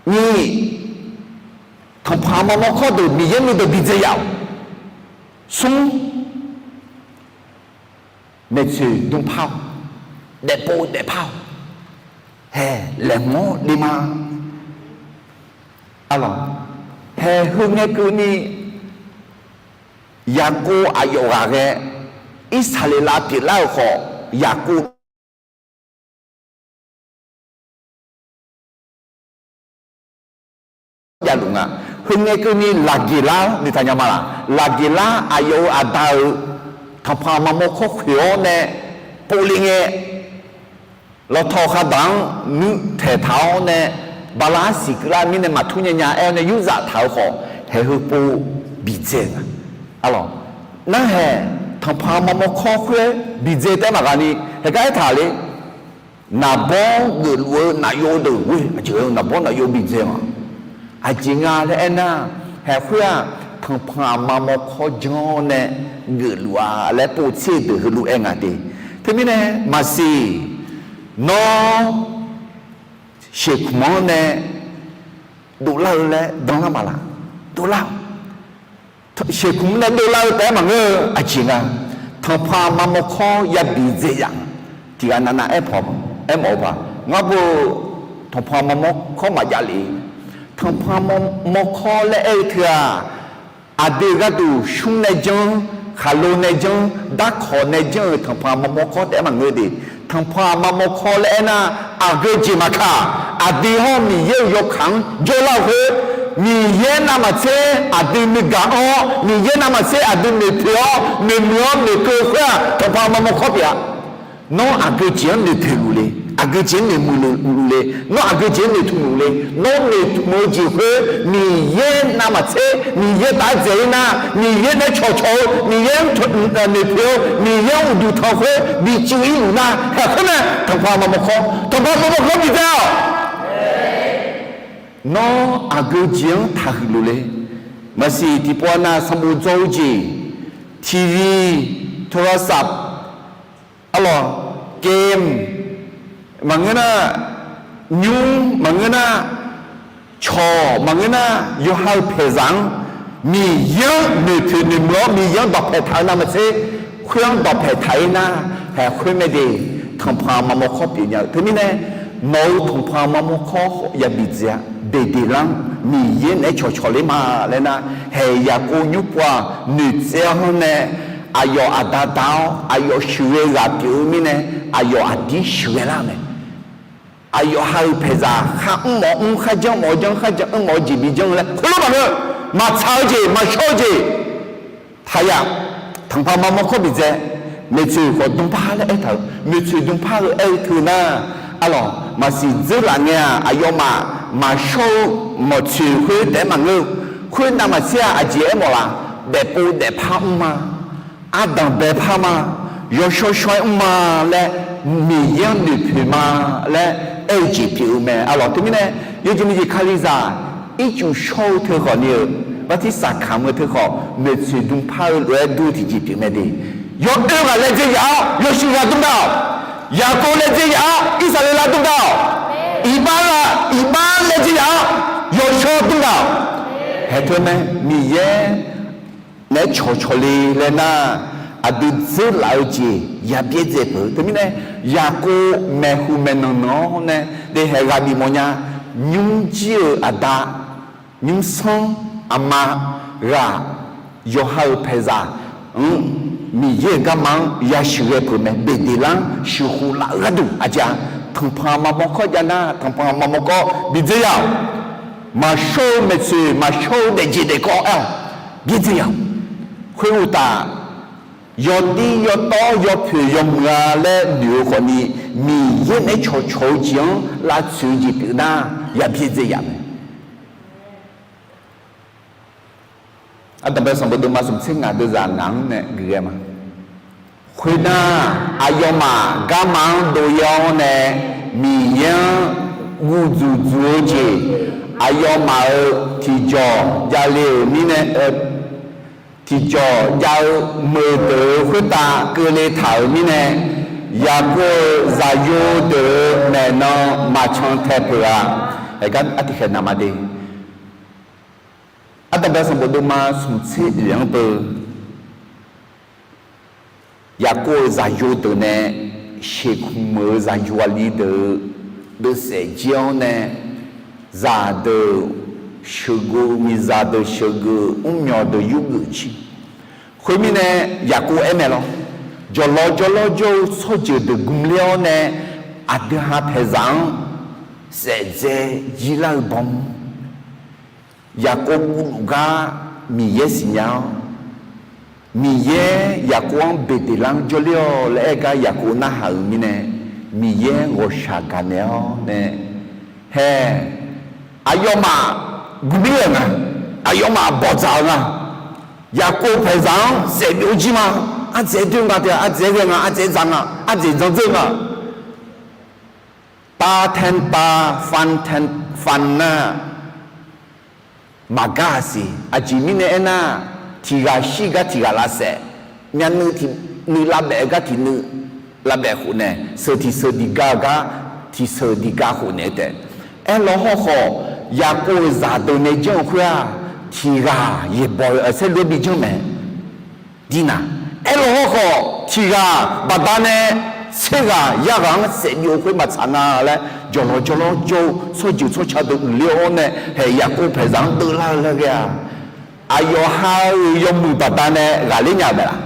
Nyiq, tanqpaq mawrmawr kawr deuq Miqyaer nuideuq bidzae yaf-awq. Smr, maeqtsoeq dm par-awq, daefpov daefpar-awq, hae, laeqhmq-anr le ma. Arlawq, hae, heu ngae keuvni, Yaqkov aqyawf ghaqghae Irsaqleqlav pyeuflar-euq khawf, Yaqkov javluf nga. Heu ngae keuvni Laqgeqlar noeqtaq nya ma laq? Laqgeqlar aqyawf-euq aqda-euq tanqpanq aqma mawrkawr khoeq-awr nae povle ngae, lawqtawq khaqdaq-anr nuitaeq taq-awr nae, bala arsiq keuvlar mirnae maqtur nya nya-aer-awr nae yurzaf taq-eu khawf, haeq heu pov bidzae nga. Arlawq, narhaeq tanqpanq aqma mawrkawr khoer bidzae taef-aer maqghaq ni, haeq gar aertaq le. Naqbawr geufluf-eu nafyov deuq ghoe aqjeq-eu naqbawr nafyov bidzae ma. Aqjeq nga laer aernar, haeq khoer-aq, tanqpanq aqma mawrkawr janr-awr nae geufluf-a laer povtser-eu deuq heulof-aer nga te. Teumirnae maqsiq, nawr sheuqkmq-anr nae dovlar-eu laer danlar maqlaq? Dovlar-awq. Sheuqkmq nae dovlar-eu taef-aer maqngeur-eu aqjeq nga. Tanqpanq aqma mawrkawr yabi dzae yaf-a. Tiqghaq navnav aerpaw, aermawf-eu paq ngar bo, tanqpanq aqma mawrkawr maqjav le. Tanqpanq aqma mawrkawr laer aer-eu teu-aq, aqdui gharduq shmr nae janr, khaqlo nae janr, darkawq nae janr-euq tanqpanq aqma mawrkawr taef-aer maqngeur de. Tanqpanq aqma mawrkawr laer aernar, aqgeu jeq maqkaq, aqdui hawr Miqyaer-euq yawkaq-anr jawrlar-eu khoer, Miqyaer navmaqtser aqdui nuigaq anr-awr, Miqyaer navmaqtser aqdui noeqpoeq-awr noeqmuiq-awr noeqkeuv-eu khoer-aq, tanqpanq aqma mawrkawr pyeuf-a. Nawr aqgeu jeq-anr noeqpoeq luf le, aqgeu jeq-anr noeqmuiq luf le, nawr aqgeu jeq-anr noeqtmq luf le, nawr noeqtmq-eu jeq khoer Miqyaer navmaqtser Miqyaer taf-aer dzaeq-ir nar, Miqyaer nae cawqcawq-eu, Miqyaer-anr noeqpoeq-eu, Miqyaer-anr uqduq tanq khoer bi cuiv-ir luf nar, haeq khoer mae tanqpanq aqma mawrkawr, tanqpanq aqma mawrkawr bidzae-awq. Nawr aqgeu jeq-anr taqhuiq luf le. Maqsiq tiqpov nav sanqbof dzaw-eu jeq, tiqviq, tawrasaf, arlawq, game maqngeur nar, nymr maqngeur nar, cawq maqngeur nar, yawqha-euq paeqzaq-anr Miqyaer-anr noeqpoeq noeqmuiq-awr Miqyaer-anr dawqpae taq-eu navmaqtser, khoer-anr dawqpae taq-ir nar, haeq khoer mae de, tanqpanq aqma mawrkawr pyeufnya-eu. Teumirnae nawq-euq tanqpanq aqma mawrkawr yabi dzae-a. Beqdeqlar-anr Miqyaer naeq-aer cawqcawq ler ma laer nar, haeq Yaqkov nymr pov-aq, noeqtsaev-awr nae aqyawf aqda da-awr aqyawf sheuqghae ghaq pyeuf-eu mirnae, aqyawf aqdir sheuqghae lar-eu mae. Aqyawf ha-euq paeqzaq khar mr mawf mr, kharjan mawf janr, kharjan mr mawf-eu jeq bi janr-eu laer khoerlof maqngeur. Maqtsaq-eu jeq, maqshawr-eu jeq taqyaf. Tanqpanq aqma mawrkawr bidzae. Maeqtsoeq khawf dmqpar laer aertaq-euq, maeqtsoeq dmqpar-eu aer-eu teu nar, arlawq, maqsiq dzeurlaf ngae-aq, aqyawfmaf maqshawr-eu mawqtsoeq khoer taef-aer maqngeur-eu. Khoer navmaqtser-aq, aqjeq aermawf laf? Daefpov daefpar mr ma, ardanq baepar ma, yawshawr shawr-aer mr ma laer, Miqyaer-anr noeqpoeq ma laer aer-eu jeq pyeuf-eu mae. Arlawq, teumirnae yawjeq ni jeq Kalizaq ircuf shawr-eu teu khawf ni-euq, bartirsaq kamq-eu teu khawf, maeqtsoeq dmqpar-eu lof-aer dur-eu tiqjeq pyeuf mae de. Yawoer ghaq laejae yaf-awr yawshuif ghaq dmr dav-awq. Yaqkov laejae yaf-awr Irsaqleqlav dmr dav-awq. Iqbax ghaq, iqbax laejae yaf-awr yawshawr dmr dav-awq. Haeq teu mae, Miqyaer naeq-aer cawqcawq le laer nar, aqdui dzeurlaf-eu jeq ya byaerdzae peuq-eu. Teumirnae Yaqkov maeqhu maeqnan nan-awr nae deqhaeq ghaq bif mawfnya. Nymrjir-euq aqda, nymrsanr aqma ghaq, yawqha-euq paeqzaq-anr Miqyaer-euq garma-anr yasheuqghae peuq mae. Beqdeqlar-anr sheuqkhof laf-eu gharduq aqjeq-a, tanqpanq aqma mawrkawr jav nar, tanqpanq aqma mawrkawr bidzae yaf-awq. Maqshawr-eu maeqtsoeq, maqshawr-eu daefjeq daefkawv aer-awq, byaerdzae yaf-awq. Khoeruqtaf, yawdir yawtawv yawpoeq yawmuiq-a laer noeq-eu khawf ni, Miqyaer naeq-aer cawqcawq-eu jeq-anr lavtsoeq-eu jeq pyeuf nar, ya byaerdzae yaf mae. Ardanqbae sanqbof deuvma smq tser ngaq deuvzaq ngaq-anr nae geuf ghae ma. Khoernar, aqyawfmaf garma-anr dovyav-awr nae, Miqyaer-anr guv dzuq dzuq-eu jeq, aqyawfmaf-euq tiqjawq javle-euq mirnae, tiqjawq jav-eu meuq deuq-euq khoertav keuvle taq-euq mirnae, Yaqkov-euq zaqyo deuq-euq maeqnan maqcan tae peuq-a. Aergar artiqkhaeq naq ma de. Ardanqbae sanqbof deuvma smq tser oeq-anr beu, Yaqkov-euq zaqyo deuq nae sheuqkmq-euq zaqyo aqli deuq-eu deuvsaef jir-awr nae, zaqdeuq sheuqgeuv, miqzaq deuq sheuqgeuv, mrmyawq deuq yurgeuf jir. Khoermirnae, Yaqkov aer mae lawr, jawqlawr jawrlawr jawr-eu tsawrjeuq deuq gmler-awr nae, aqdui ha paeqzaq-anr saef dzae jir lar-eu baw mr. Yaqkov guvluf gar Miqyaer siqnya-awr, Miqyaer Yaqkov-anr Beqdeqlar-anr jawrler-awq laer aer gar Yaqkov narhaq-euq mirnae, Miqyaer ghawqshaq gaqnaeq-awr nae, hae, aqyawfmaf guqmir-euq nga, aqyawfmaf bawqdzaq-eu nga, Yaqkov paeqzaq-anr saefbyov jir ma, ardzaeq-aer doer nga taef-a, ardzaeq-aer ghae nga, ardzaeq-aer dzaq nga, ardzaeq dzandzeur nga. Tav tae tav, fan tae fan nar, maqgar-a siq. Aqjeq mirnae aernar, tiq ghaq shir gar tiq ghaq lavsaef, myavnuiv tiq nuiv lavbaef-eu gar tiq nuiv lavbaef khofnaeq, sheuq tiq sheuq diq ga-eu gar tiq sheuq diq ga khofnaeq-eu taef. Aerlaw hawrkhawf, Yaqkov-euq zaqdeuq nae janr-eu khoer-aq, tiq ghaq yaeqbawq-eu aqsaer lof-aer bi janr mae. Dirnar, aerlaw hawrkhawf tiq ghaq baqdanae tser ghaq yar ghaq-anr saefbyov-eu khoer maqtsaq nga laer, jawqlawq jawrlawr jawr-eu tsawrjeuq tsawrca deuq uiqler-awr nae, hae, Yaqkov paeqzaq-anr deuvlar-eu laer ghae-a. Aqyawf ha-euq yawmuiq baqdanae ghaqler nya-eu mae laq?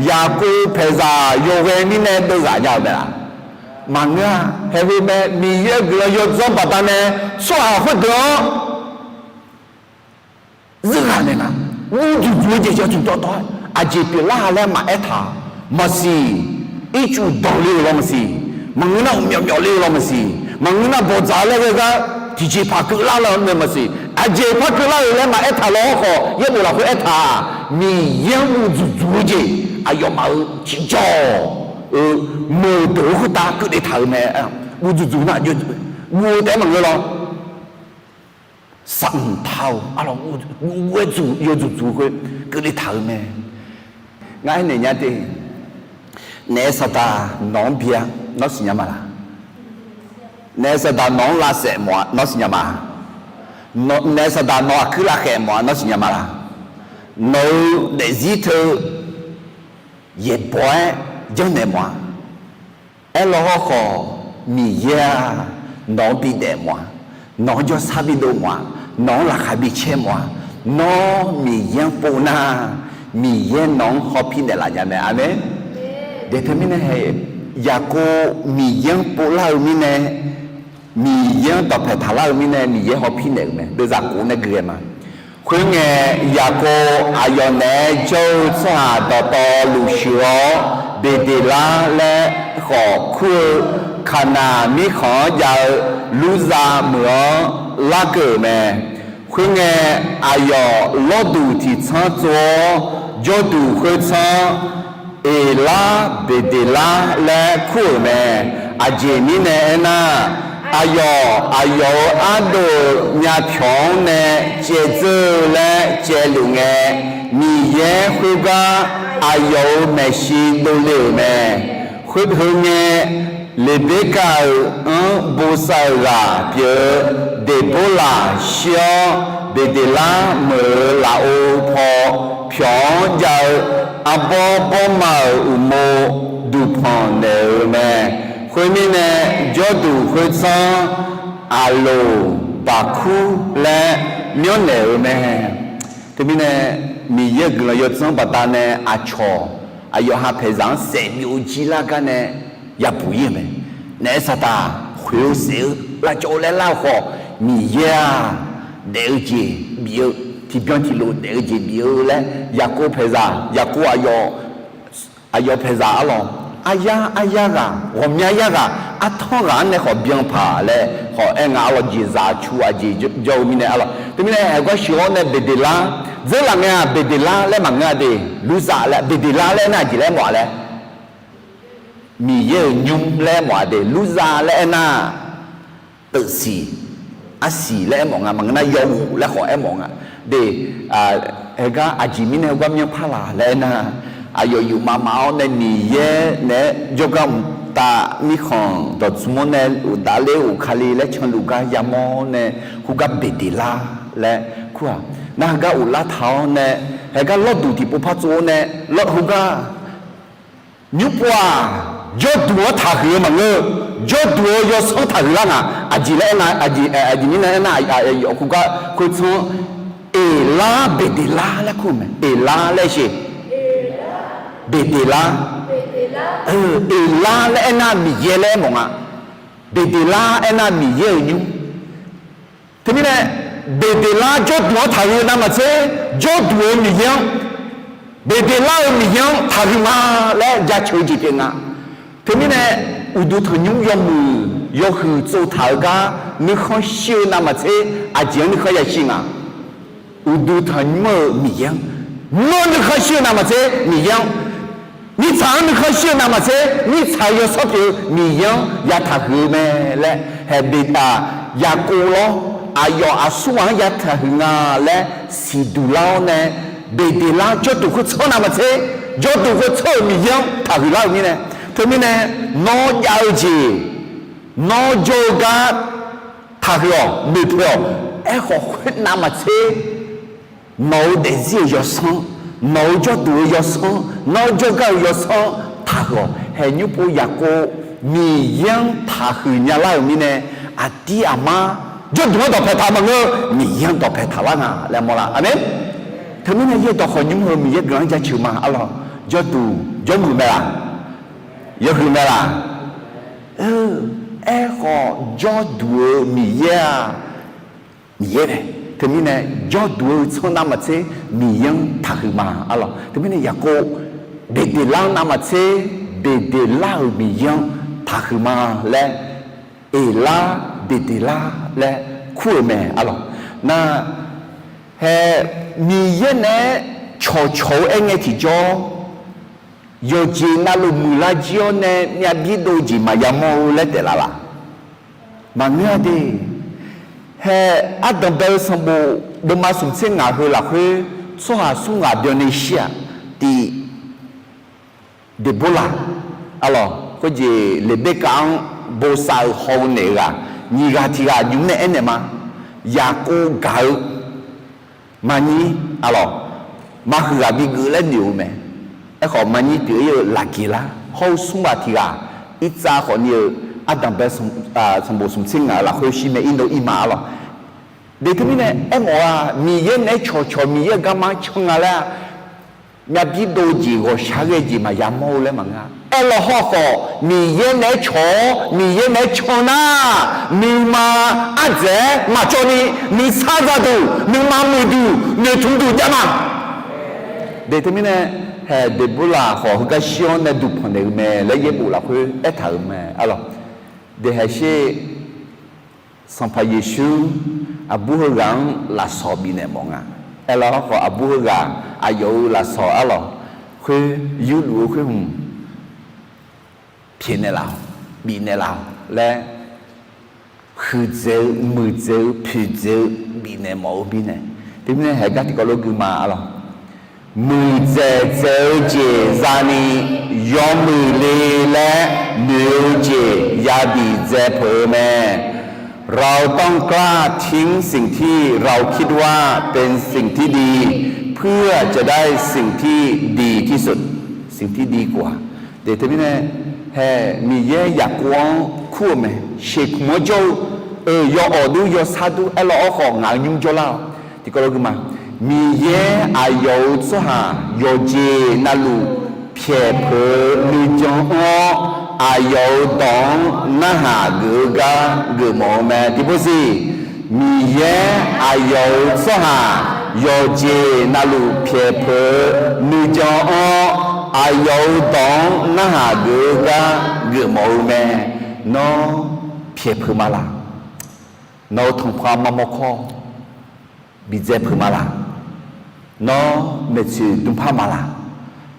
Yaqkov paeqzaq yawghae mirnae deuvghaq nya-eu mae laq? Maqngeur-a. Haeq heu mae, Miqyaer-euq guiqlanq yawdzanr baqdanae tsawrhaq khoerdeuq-anr zeur ghaq naeq nga. Guv dzuq dzuq-eu jeq jawr dzuq dawv dawv-aer aqjeq pyeuflar-a laer maqaer taq-a. Maqsiq. Ircuf danqle-euq law maqsiq. Maqngeur nar uqmyawf myawf le-eu law maqsiq. Maqngeur nar bawqdzaq laer ghae gar tiqjeqpaq keuvlar lar-eu nae maqsiq. Aqjeq par keuvlar-euq laer maqaer taq law hawrkhawf, yaerbof lafkhoer aertaq-aq, Miqyaer-anr guv dzuq dzuq-eu jeq, aqyawfmaf-euq tiqjawr-eu meuqdeuq-eu khoertav keuvle taq-euq mae. Guv dzuq dzuq nar, guv-eu taef-aer maqngeur law. Saqmq taq-eu arlawr, guv-aer dzuq yawdzuq dzuq khoer keuvle taq-euq mae. Ngar aernaeq nya te. Naef saqdaq nawq-anr bi-a, nawr siqnya ma laq? Naef saqdaq nawq-anr lavsaef mawf-a, nawr siqnya ma? Naef saqdaq nawq-euq aqkuir lavkhaeq mawf-a, nawr siqnya ma laq? Nawq-euq daefzir teu yaeqbawq-aer janrnaeq mawf-a. Aerlaw hawrkhawf, Miqyaer-aq, nawq-anr bidaef mawf-a. Nawq-anr jawrsar bidov mawf-a. Nawq-anr laqkhaq bicaer mawf-a. Nawr Miqyaer-anr pov nar, Miqyaer nawq-anr hawpir naeqlaf nya mae. Aqmeq. Daeq teumirnae hae, Yaqkov Miqyaer-anr povlar-eu mirnae, Miqyaer-anr dawqpaeq taqlar-eu mirnae, Miqyaer hawpir naeq-euq mae. Deuvzaq kof nae gui ghae ma. Khoerngae, Yaqkov aqyawf naeq-aer jawr-eu tsawrhaq dawqtawvluf shuif-awr, Beqdeqlar laer khawf kur-eu Kaqnaq mirkhanq-anr jav-eu Lurzav meuq-anr larkeuv-euq mae. Khoerngae, aqyawf lawrduq tiq tsanr tsov-awr, jawrduq khoertsanr Eqlar Beqdeqlar laer kur-euq mae. Aqjeq mirnae aernar, aqyawf aqyawf-euq ardov-euq myavpyawq-anr nae caevdzeur-eu laer caevluf ngae, Miqyaer khoergar aqyawf-euq maeqshi dovle-euq mae. Khoer heu ngae, Leqberkav-euq anr bosav-euq ghaq pyeuf-eu Deqborlaq shir-awr, Beqdeqlar meuq-euq lafov paw pyawq-anr jav-eu arbawr bawrma-euq uqmov duqpanq naeq-euq mae. Khoermirnae, jawrduq khoertsanr Aqloq Baqkur laer myanrnaeq-euq mae. Teumirnae, Miqyaer-euq guiqlanq yawdzanr baqdanae aqcawq aqyawf ha paeqzaq-anr saefbyov jir lar gar nae yabuq ir-euq mae. Naef saqdaq khoeq-eu saef-eu lavcawv-eu laer lar-eu khawf, Miqyaer-aq, daef-eu jeq bif-eu, tiqbyan tiqlof daef-eu jeq bif-eu laer, Yaqkov paeqzaq, Yaqkov aqyawf, aqyawf paeqzaq arlawq, aryar aryar ghaq, ghawqmya yar ghaq, artanr ghaq-anr nae khawf byan paq laer khawf aer nga arlawq, jeqzaq cu aqjeq jawr-eu mirnae arlawq. Teumirnae, haeq gar sheuq-awr nae Beqdeqlar, dzeurlaf ngae-aq Beqdeqlar laer maqngeur-a de, Lurzav laer, Beqdeqlar laer aernar aqjeq laer mawf-a laer, Miqyaer-euq nymr laer mawf-a de, Lurzav laer aernar, teufsiq, arsiq laer aermawf nga, maqngeur nar yawghof laer khawf aermawf nga. De, haeq gar aqjeq mirnae heugar myanrpar laq laer aernar, aqyawf yufmav maf-awr nae Miqyaer naeq-aer jawrgar mqtav mirkhanq dawqtsuif-anr nae uqdaf ler of Kali laer canluf gar yamawr nae, khoergar Beqdeqlar laer kur-aq. Nar heugar of lar taq-awr nae, haeq gar lawrduq tiqpov par tsov-awr nae, lawr heugar nymr pov-aq, jawrduq-anr taqhuiq-eu maqngeur. Jawrduq-eu yawsanr taqhuiq lar nga. Aqjeq laer aernar, aqjeq mirnae aernar, aqyawf khoergar khoertsanr-anr Eqlar Beqdeqlar laer kur-eu mae. Eqlar laer sheq. Beqdeqlar. Eqlar laer aernar Miqyaer laer aermawf nga. Beqdeqlar aernar Miqyaer-euq nymr. Teumirnae, Beqdeqlar jawrduq-anr taqhuiq navmaqtser, jawrduq-eu Miqyaer-anr, Beqdeqlar-euq Miqyaer-anr taqhuiq ma laer jaceuq-eu jeq pyeuf nga. Teumirnae, uqduq tanqnymr yawmuiq yawhuiq tsovtaq-eu gar nuikhanr shir-eu navmaqtser, aqjeq-anr nuikhanr yashir nga. Uqduq tanqnymr-euq Miqyaer-anr, nawr nuikhanr shir-eu navmaqtser Miqyaer-anr, mirtsaq-anr nuikhanr shir-eu navmaqtser, mirtsaq-eu yawsanr pyeuf-eu Miqyaer-anr ya taqhuiq-eu mae laer, haeq beqdaq Yaqkov lawr, aqyawf aqsur ghaq-anr ya taqhuiq nga laer siqduq lar-awr nae, Beqdeqlar jawrduq khoertsanr navmaqtser, jawrduq khoertsanr-euq Miqyaer-anr taqhuiq lar-euq mirnae, teumirnae nawr jav-eu jeq, nawr jawr-eu gar taqhuiq-awq, noeqpoeq-awq. Aerkhawf khoer navmaqtser, nawq-euq daefzir-euq yawsanr, nawq-euq jawrduq-eu yawsanr, nawr jawrgar-euq yawsanr taqhuiq-awq. Haeqnymr pov Yaqkov Miqyaer-anr taqhuiq nyalar-euq mirnae, aqdir aqmar jawrduq-anr dawqpae taq maqngeur, Miqyaer-anr dawqpae taqlar nga laer mawrlar. Aqmeq. Teumirnae yaerdawq khawf nymr heu Miqyaer guiqlanq-anr jaceuq ma arlawq. Jawrduq jawrmuiq mae laq? Yawhuiq mae laq? Aerkhawf jawrduq-eu Miqyaer-aq, Miqyaer mae. Teumirnae jawrduq-eu tsanr navmaqtser Miqyaer-anr taqhuiq ma arlawq. Teumirnae Yaqkov Beqdeqlar navmaqtser, Beqdeqlar-euq Miqyaer-anr taqhuiq ma laer, Eqlar Beqdeqlar laer kur-euq mae arlawq. Nar, hae, Miqyaer naeq-aer cawqcawq-eu aerngae tiqjawr, yawqjeq navluf muiqlar jir-awr nae myavbir dov jeq maqya mawr-eu laer taef laf laf? Maqngeur-a de. Hae, ardanq bae-eu sanqbof deuvma smq tser ngaq heu lafkhoer tsawrhaq smr ghaq byanni shir-aq, tiq Deqborlaq arlawq, khoerjeq Leqberkav-anr bosav-eu haw-eu naeq-eu ghaq, nyiq ghaq tiq ghaq nymr nae aernaeq ma. Yaqkov gaq-eu maqnyir arlawq, maqhuiq ghaq bigeuf laer noeq-eu mae. Aerkhawf maqnyir pyeuf-ir-eu Laqgeqlar hawr-eu smr ghaq tiq ghaq, Irtsav khawf ni-eu ardanq bae sanqbof smq tser ngaq-eu lafkhoer shir mae, irnov ir ma arlawq. De teumirnae aermawf-a, Miqyaer naeq-aer cawqcawq Miqyaer-euq garma can nga laer-a, myavbir dov jeq ghawqshaq ghae jeq maqya mawr-eu laer maqngeur-a. Aerlawq hawrkhawf Miqyaer naeq-aer cawq-awr Miqyaer naeq-aer can nar, nuima ardzaeq-aer maqcawv ni nuisar zaduq nuima muiqduq noeqtmq duq jav ma. De teumirnae, hae, Deqborlaq khawf heugar shir-awr nae duqpanq naeq-eu mae laer yaerbof lafkhoer aertaq-euq mae arlawq. De hae sher, Sanqpaq Yeqsur aqbur heughaq-anr lafsawq bifnaeq mawf nga. Aerlawq hawrkhawf aqbur heughaq aqyawf-euq lafsawq arlawq khoer yurluf-eu khoer hmq pyaeqnaeq laf-awq, bifnaeq laf-awq laer, huiqdzaeq-eu muiqdzaeq-eu poeqdzaeq-eu bifnaeq mawf-eu mirnae, teumirnae haegar tiqkawv lof gui ma arlawq. Muiqdzaeq dzaeq-eu jeq zani yawmuiq le laer noeq-eu jeq yabif dzae peuq-eu mae. เราต้องกล้าทิ้งสิ่งที่เราคิดว่าเป็นสิ่งที่ดี เพื่อจะได้สิ่งที่ดีที่สุด สิ่งที่ดีกว่า De teumirnae, hae, Miqyaer Yaqkov-anr kur-eu mae, sheqkmq-anr jawr-eu, eu, yawawq dur yawsar dur aerlawq hawrkhawf ngaq-euq nymr jawrlar-awq. Tiqkawv lof gui ma. Miqyaer aqyawf-euq tsawrhaq yawqjeq navluf pyaeq peuq-eu nuijan anr-awr, aqyawf-euq dawq-anr narhaq geuf-eu gar geufmawf-eu mae. Tiqpov siq, Miqyaer aqyawf-euq tsawrhaq yawqjeq navluf pyaeq peuq-eu nuijan anr-awr, aqyawf-euq dawq-anr narhaq geuf-eu gar geufmawf-eu mae. Nawr pyaeq peuq ma laq? Nawq-euq tanqpanq mamawr kawr bidzae peuq ma laq? Nawr maeqtsoeq dmrpar ma laq?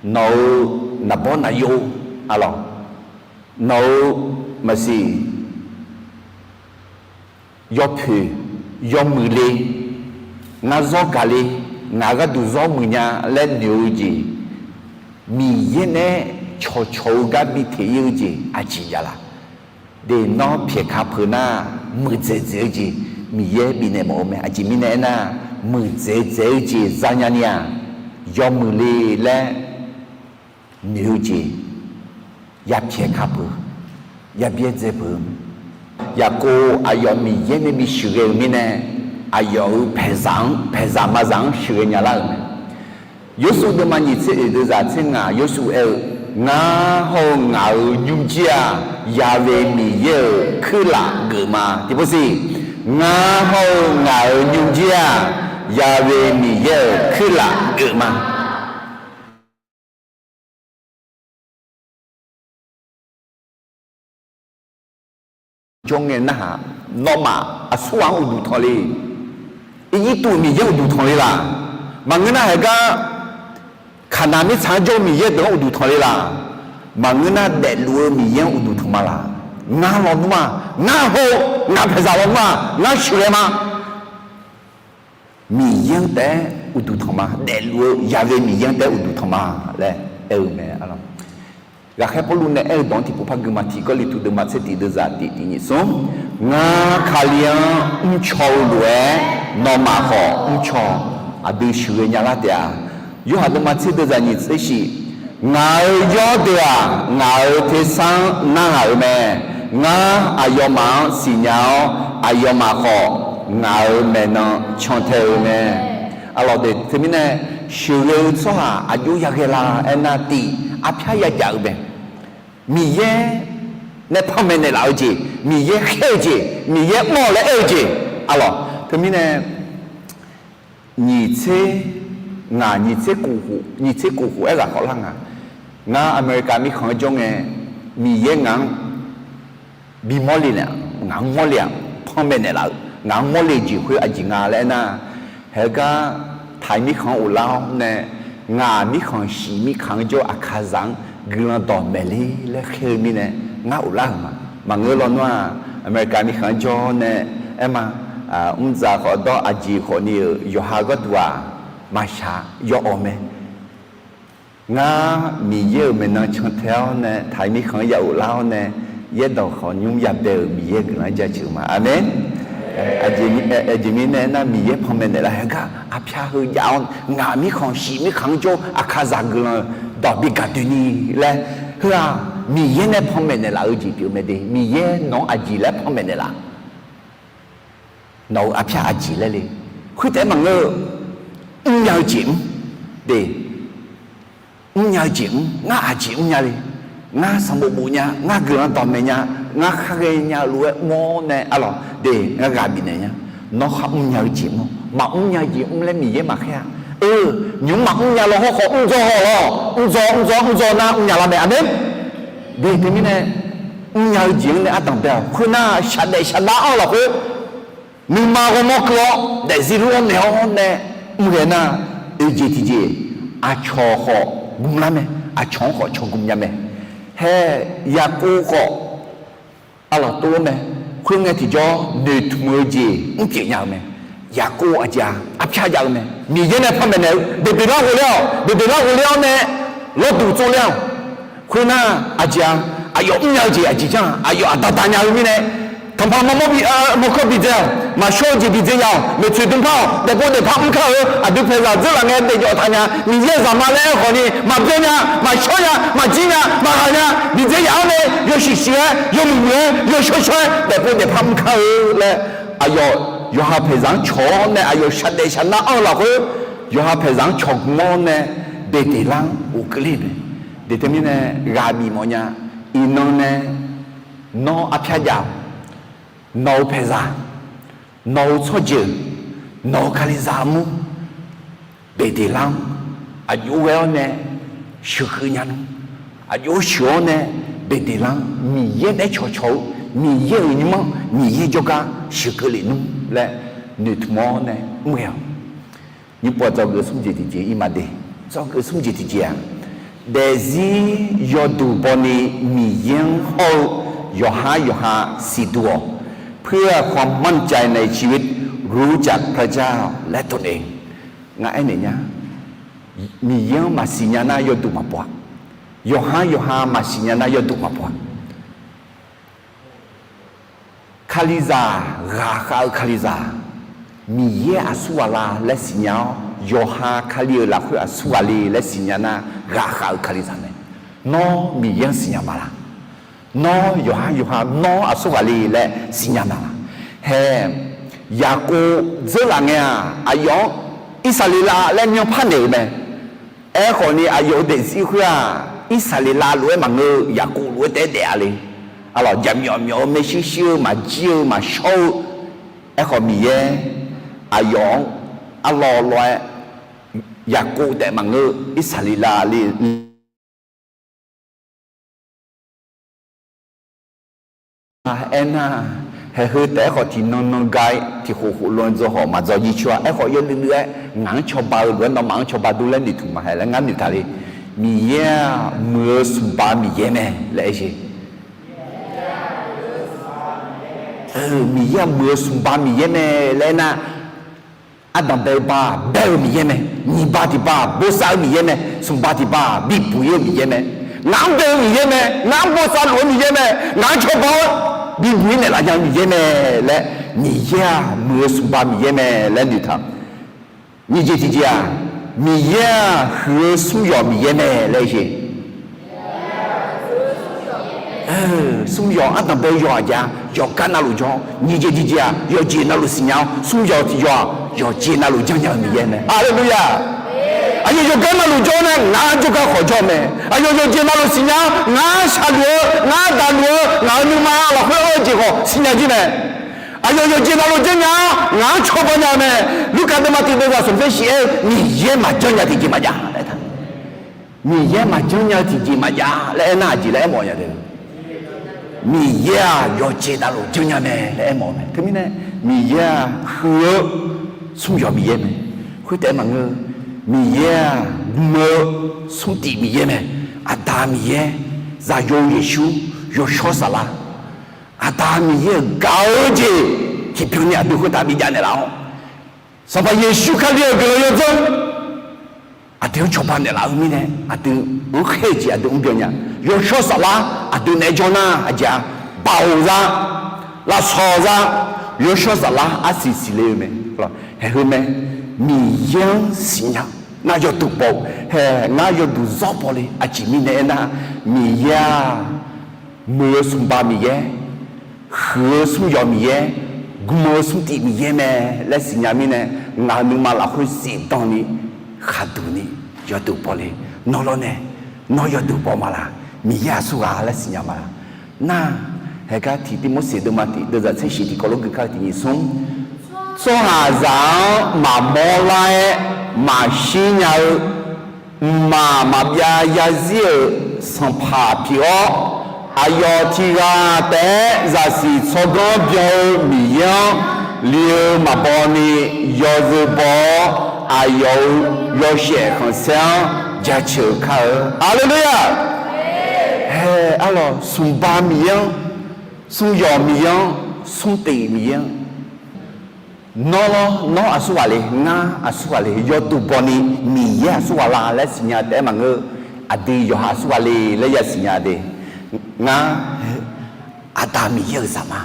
Nawq-euq naqbawr naqyov, arlawq, nawq-euq maqsiq yawpoeq yawmuiq le, ngar zawr gaq le, ngaq gharduq zawr muiq nya laer noeq-eu jeq, Miqyaer nae cawqcawq-eu gar bi teq-ir-eu jeq aqjeq jav laq? De nawr pyaeq ka peuq nar, muiqdzaeq dzaeq-eu jeq Miqyaer bifnaeq mawf-eu mae. Aqjeq mirnae aernar, muiqdzaeq dzaeq-eu jeq zanya ni-aq, yawmuiq le laer noeq-eu jeq yapyaeq ka peuq, yabyaer dzae peuq-eu mae. Yaqkov aqyawf Miqyaer nae bi sheuqghae-euq mirnae, aqyawf-euq paeqzaq-anr, paeqzaq maqzaq-anr sheuqghae nya lar-euq mae. Yorsuv deuvma nyiq tser oeq deuvzaq tser ngaq, Yorsuv aer-eu, Ngar hawr-eu ngaq-euq nymrjir-aq, Yaqve Miqyaer-euq kuirlaf geuf ma. Tiqpov siq, Ngar hawr-eu ngaq-euq nymrjir-aq, Ya'we Miqyaer-euq kuirlaf geuf ma. Jawr ngae narhaq, nawmaf aqsurghaq-anr uqduq tanq le. Irjirtuv-euq Miqyaer uqduq tanq le laq? Maqngeur nar, haeqgar Kaqnaq mirtsaq-anr jawr-eu Miqyaer deuq-anr uqduq tanq le laq? Maqngeur nar, daefluf-eu Miqyaer-anr uqduq tanq ma laq? Ngar lawnmr-aq, ngar hawr-eu ngaq paeqzaq lawnmr-aq, ngar sheuqghae ma. Miqyaer-anr taef-aer uqduq tanq ma. Daefluf-eu Ya'we Miqyaer-anr taef-aer uqduq tanq ma laer aer-eu mae. Ghaqkhaer Pawrluv nae aer-eu dawq-anr tiqpov par gui ma. Tiq Gawrliqtu deuvma tser tiq deuvzaq tiq tiq nyiq smr, Ngar Kali-anr mrcaw-eu lof-aer nawmaf khawf mrcaw-awq. Aqdui sheuqghae nya lar taef-a. Yorhaq deuvma tser deuvzaq nyiq tser shif, Ngaq-euq yawrdeuq-aq, ngaq-euq tersar-anr narhaq-euq mae. Ngar aqyawfmaf-anr siqnya-awr, aqyawfmaf khawf ngaq-euq maeqnan cantae-eu mae. Arlawq de, teumirnae sheuqghae-eu tsawrhaq aqjox yaghae la aernar, tiq, arpyar yajaf-eu mae. Miqyaer nae panmaeq naeqlaf-eu jeq, Miqyaer khaer-eu jeq, Miqyaer mr-awq laer aer-eu jeq. Arlawq, teumirnae nyiq tser, ngaq nyiq tser kof khof, nyiq tser kof khof aerghaq khawf lar nga. Ngar America mirkhanq-anr jawr ngae, Miqyaer ngaq-anr bimawr le naeq, ngaq-anr mawrle-aq, panmaeq naeqlaf-eu, ngaq-anr mawrle jeq khoer aqjeq nga laer aernar, haegar Taiq mirkhanq-anr ghoflar-awr nae, ngaq mirkhanq shif mirkhanq-anr jawr-eu Aqkaqzaq-anr guiqlanq dawqmaeq le laer khaer-eu mirnae, ngar ghoflar-euq ma. Maqngeur lawnmr-aq, America mirkhanq-anr jawr nae aer ma, mrdzaq khawf dawr aqjeq khawfni-euq yawqha gharduq-aq, maqshaq yawawq mae. Ngar Miqyaer-euq maeqnan cantae-awr nae, Taiq mirkhanq-anr ya ghoflar-awr nae, yaerdawq khawf nymr yabae-euq Miqyaer guiqlanq-anr jaceuq ma. Aqmeq. Aqjeq mirnae aernar, Miqyaer panmaeq naeqlaf haegar arpyar heu jav-awr, ngaq mirkhanq shif mirkhanq-anr jawr-eu Aqkaqzaq guiqlanq dawq bi gaq doeni laer, heu-aq Miqyaer nae panmaeq naeqlaf-eu jeq pyeuf mae de. Miqyaer nawq-anr aqjeq laer panmaeq naeqlaf? Nawq-euq arpyar aqjeq laer le? Khoertaef-aer maqngeur-eu, mrnya-eu jeq mr de. Mrnya-eu jeq mr, ngar aqjeq mrnya le? Ngar sanqbof bof nya, ngar guiqlanq dawqmaeq nya, ngar khar ghae nya-eu lof-aer mr-awr nae, arlawq de, ngar ghaq bifnaeq nya. Nawr khar mrnya-eu jeq mr-awr, maqmr nya-eu jeq mr laer Miqyaer maqkhaer-a. Eu, nymq-mr maqmr nya law hawrkhawf mrdzaw haw lawr, mrdzaw mrdzaw mrdzaw nar mrnya lar mae. Aqmeq. De teumirnae, mrnya-eu jeq-anr nae ardanq bae-awq. Khoernar, shaqdaef shaqnar-anr lafkhoer nuima ghawrmawr keuv-awr daefzir lor-awr naeq-awr nae mr ghae nar, oeqjeq tiqjeq, aqcawq khawf gmlar mae, aqcawq-anr khawf cawq gm nya mae. Hae, Yaqkov khawf arlawq tov-awr mae. Khoerngae tiqjawr noeqtmq-eu jeq mrpyeuf nya-eu mae. Yaqkov aqjeq-aq arpyar jav-eu mae. Miqyaer nae panmaeq naeq-eu, Beqdeqlar ghofler-awq, Beqdeqlar ghofler-awr nae lawrduq tsovler-awq. Khoernar, aqjeq-aq, aqyawf mrnya-eu jeq aqjeq janr-aq, aqyawf aqda da nya-eu mirnae, tanqpaq mawrmawr bi, mawrkawr bi dzae-awq, maqshawr-eu jeq bi dzae ya-awq, maeqtsoeq dmrpar-awq, daefpov daefpar mrkar-eu, aqdui paeqzaq dzeurlaf ngae daefjawf taq nya, Miqyaer zaqma laer aerkhawf ni maqbyaer nya, maqshawr nya, maqjir nya, maqghaq nya, bi dzae yaf-awr nae yawshuif shuif-aer, yawmuiq muiq-aer, yawshawr shawr-aer, daefpov daefpar mrkar-eu laer, aqyawf yawqha paeqzaq-anr cawq-awr nae, aqyawf shaqdaef shaqnar-anr lafkhoer yawqha paeqzaq-anr cawq gm-awr nae, Beqdeqlar-anr ghofkeuv ler mae. De teumirnae ghaq bif mawf nya. Iqnan nae nawr arpyar jav-awq. Nawq-euq paeqzaq, nawq-euq tsawrjeuq, nawq-euq kalizaq armur, Beqdeqlar-anr aqjox ghae-awr nae sheuqkeuv nya nmr. Aqjox sheuq-awr nae Beqdeqlar-anr Miqyaer daef cawqcawq-eu, Miqyaer-euq nymr-anr Miqyaer jawrgar sheuqkeuv lef nmr laer noeqtmq-awr nae mr ghae-awq. Nyiq pov dzawgeuf smr jeq tiqjeq-ir ma de. Dzawgeuf smr jeq tiqjeq-aq, daefzir yawduq bawni Miqyaer-anr hawr-eu yawqhar yawqha siqduq-awq. เพื่อความมั่นใจในชีวิต รู้จักพระเจ้าและตนเอง. Ngar aernaeq nya, Miqyaer-anr maqsiq nya nar yawduq maqpov-a. Yawqhar yawqha maqsiq nya nar yawduq maqpov-a. Kalizaq ghaqkhav-eu kalizaq, Miqyaer aqsurghaq la laer siqnya-awr, yawqha Kali-euq lafkhoer aqsurghaq le laer siqnya nar, ghaqkhav-eu kalizaq mae. Nawr Miqyaer-anr siqnya ma laq? Nawr yawqhar yawqha nawr aqsurghaq le laer siqnya ma laq? Hae, Yaqkov dzeurlaf ngae-aq, aqyawf-anr Irsaqleqlav laer myanrpar naeq-euq mae. Aerkhawfni aqyawf-euq daefzir khoer-aq, Irsaqleqlav lof-aer maqngeur-eu, Yaqkov lof-aer taef-aer daef-a le. Arlawq, jaqmyawf myawf-eu, maershuir shuir-eu, maqjir-eu, maqshawr-eu, Aerkhawf Miqyaer aqyawf-anr arlawr lawr-aer Yaqkov taef maqngeur, Irsaqleqlav le aernar, haeqheu taef-aer khawf tiqnan nan ga-ir tiqkhof khof lan-eu dzaw khawf maqdzaw jir coer-a. Aerkhawf yawluiv luiv-aer ngaq-anr cawba-eu lof-aer nawmaf-anr cawba dur laer noeqtmq maqhae laer ngar noeqtaq le. Miqyaer-aq muiq-eu smqba Miqyaer mae laer aer-eu. Miqyaer-aq muiq-eu smqba Miqyaer mae laer aernar, ardanqbae-eu ba bae-eu Miqyaer mae. Nyiqba tiqba bosav-eu Miqyaer mae. Smqba tiqba bibuq-ir-eu Miqyaer mae. Ngaq-anr bae-eu Miqyaer mae. Ngaq-anr bosav luf-eu Miqyaer mae. Ngaq-anr cawba-awr bibuq-ir naeqlaf nya-eu Miqyaer mae laer, Miqyaer-aq muiq-eu smqba Miqyaer mae laer noeqtaq. Nyiq jeq tiqjeq-aq, Miqyaer-aq huiq-eu smr yawq Miqyaer mae laer aer-eu. Smr yawq ardanqbae-eu yawq aqjeq-a, yawqgar navluf jawr. Nyiq jeq tiqjeq-aq, yawqjeq navluf siqnya-awr, smr yawq tiq yawq-aq, yawqjeq navluf janrnya-eu Miqyaer mae. Haleluya! Aqyawf yawqgar navluf jawr-awr nae ngaq-anr jawrgar khawf jawr mae. Aqyawf yawqjeq navluf siqnya-awr ngaq-anr shaqluf-eu, ngaq-anr daqluf-eu, ngaq-euq nuima lafkhoer-eu jeq khawf siqnya jir mae. Aqyawf yawqjeq navluf janrnya-awr ngaq-anr cawba nya-eu mae. Lurkaf deuvma tiq deuvzaq smq tser shif-aer-eu Miqyaer maqjanr nya tiqjeq maqjav laer taq. Miqyaer maqjanr nya-eu tiqjeq maqjav laer aernar aqjeq laer aermawf nya de. Miqyaer-aq yawqjeq navluf janrnya mae laer aermawf-eu mae. Teumirnae Miqyaer-aq huiq-eu smr yawq Miqyaer mae. Khoertaef maqngeur, Miqyaer-aq gm-eu smr tif Miqyaer mae. Aqda Miqyaer, Zaqyo Yeqsur, Yawshawr Saflar, Aqda Miqyaer-euq gaq-eu jeq tiqbyan ni aqdui khoertav bijav naeqlaf-awr, Sanqpaq Yeqsur Kali-euq guiqlanq yawdzanr aqdui-anr cawba naeqlaf-eu mirnae, aqdui-anr khaer-eu jeq aqdui mrbyan nya. Yawshawr Saflar aqdui naeq-aer jawr nar aqjeq-a, baoq za, lafsawq za, Yawshawr Saflar arsiq siqle-eu mae. Haeqheu mae, Miqyaer-anr siqnya, ngar yawduq baw-eu, hae ngar yawduq zawr baw le. Aqjeq mirnae aernar, Miqyaer-aq muiq-eu smqba Miqyaer, huiq-eu smr yawq Miqyaer, gm-eu smr tif Miqyaer mae laer siqnya mirnae, ngaq-euq nuima lafkhoer zifdan ni, khaqduq ni yawduq baw le. Nawr lawrnae, nawr yawduq baw ma laq? Miqyaer aqsurghaq laer siqnya ma laq? Nar, haegar tiq Tirmorseq deuvma tiq deuvzaq tser shif tiqkawv lof gui kar-eu tiq nyiq smr, tsawrhaqzaq-anr maqmawr lar-aer maqshir nya-eu, mqmaq maqbyav zarzir-euq sanqpaq pyeuf-awr, aqyawf tiq ghaq taef-aer zaqsiq tsawrganr byan-eu Miqyaer-anr li-eu maqbaw ni yawzeu baw-awr, aqyawf-euq yawshaef khanqsaer-anr jaceuq kar-eu. Haleluya! Hae, arlawq, smqba Miqyaer-anr, smr yawq Miqyaer-anr, smr tif Miqyaer-anr, nawr lawr, nawr aqsurghaq le, ngar aqsurghaq le, yawduq baw ni Miqyaer aqsurghaq la laer siqnya taef-aer maqngeur. Aqdui yawqha aqsurghaq le laer yasiqnya de. Ngar, Aqda Miqyaer-euq zaq ma.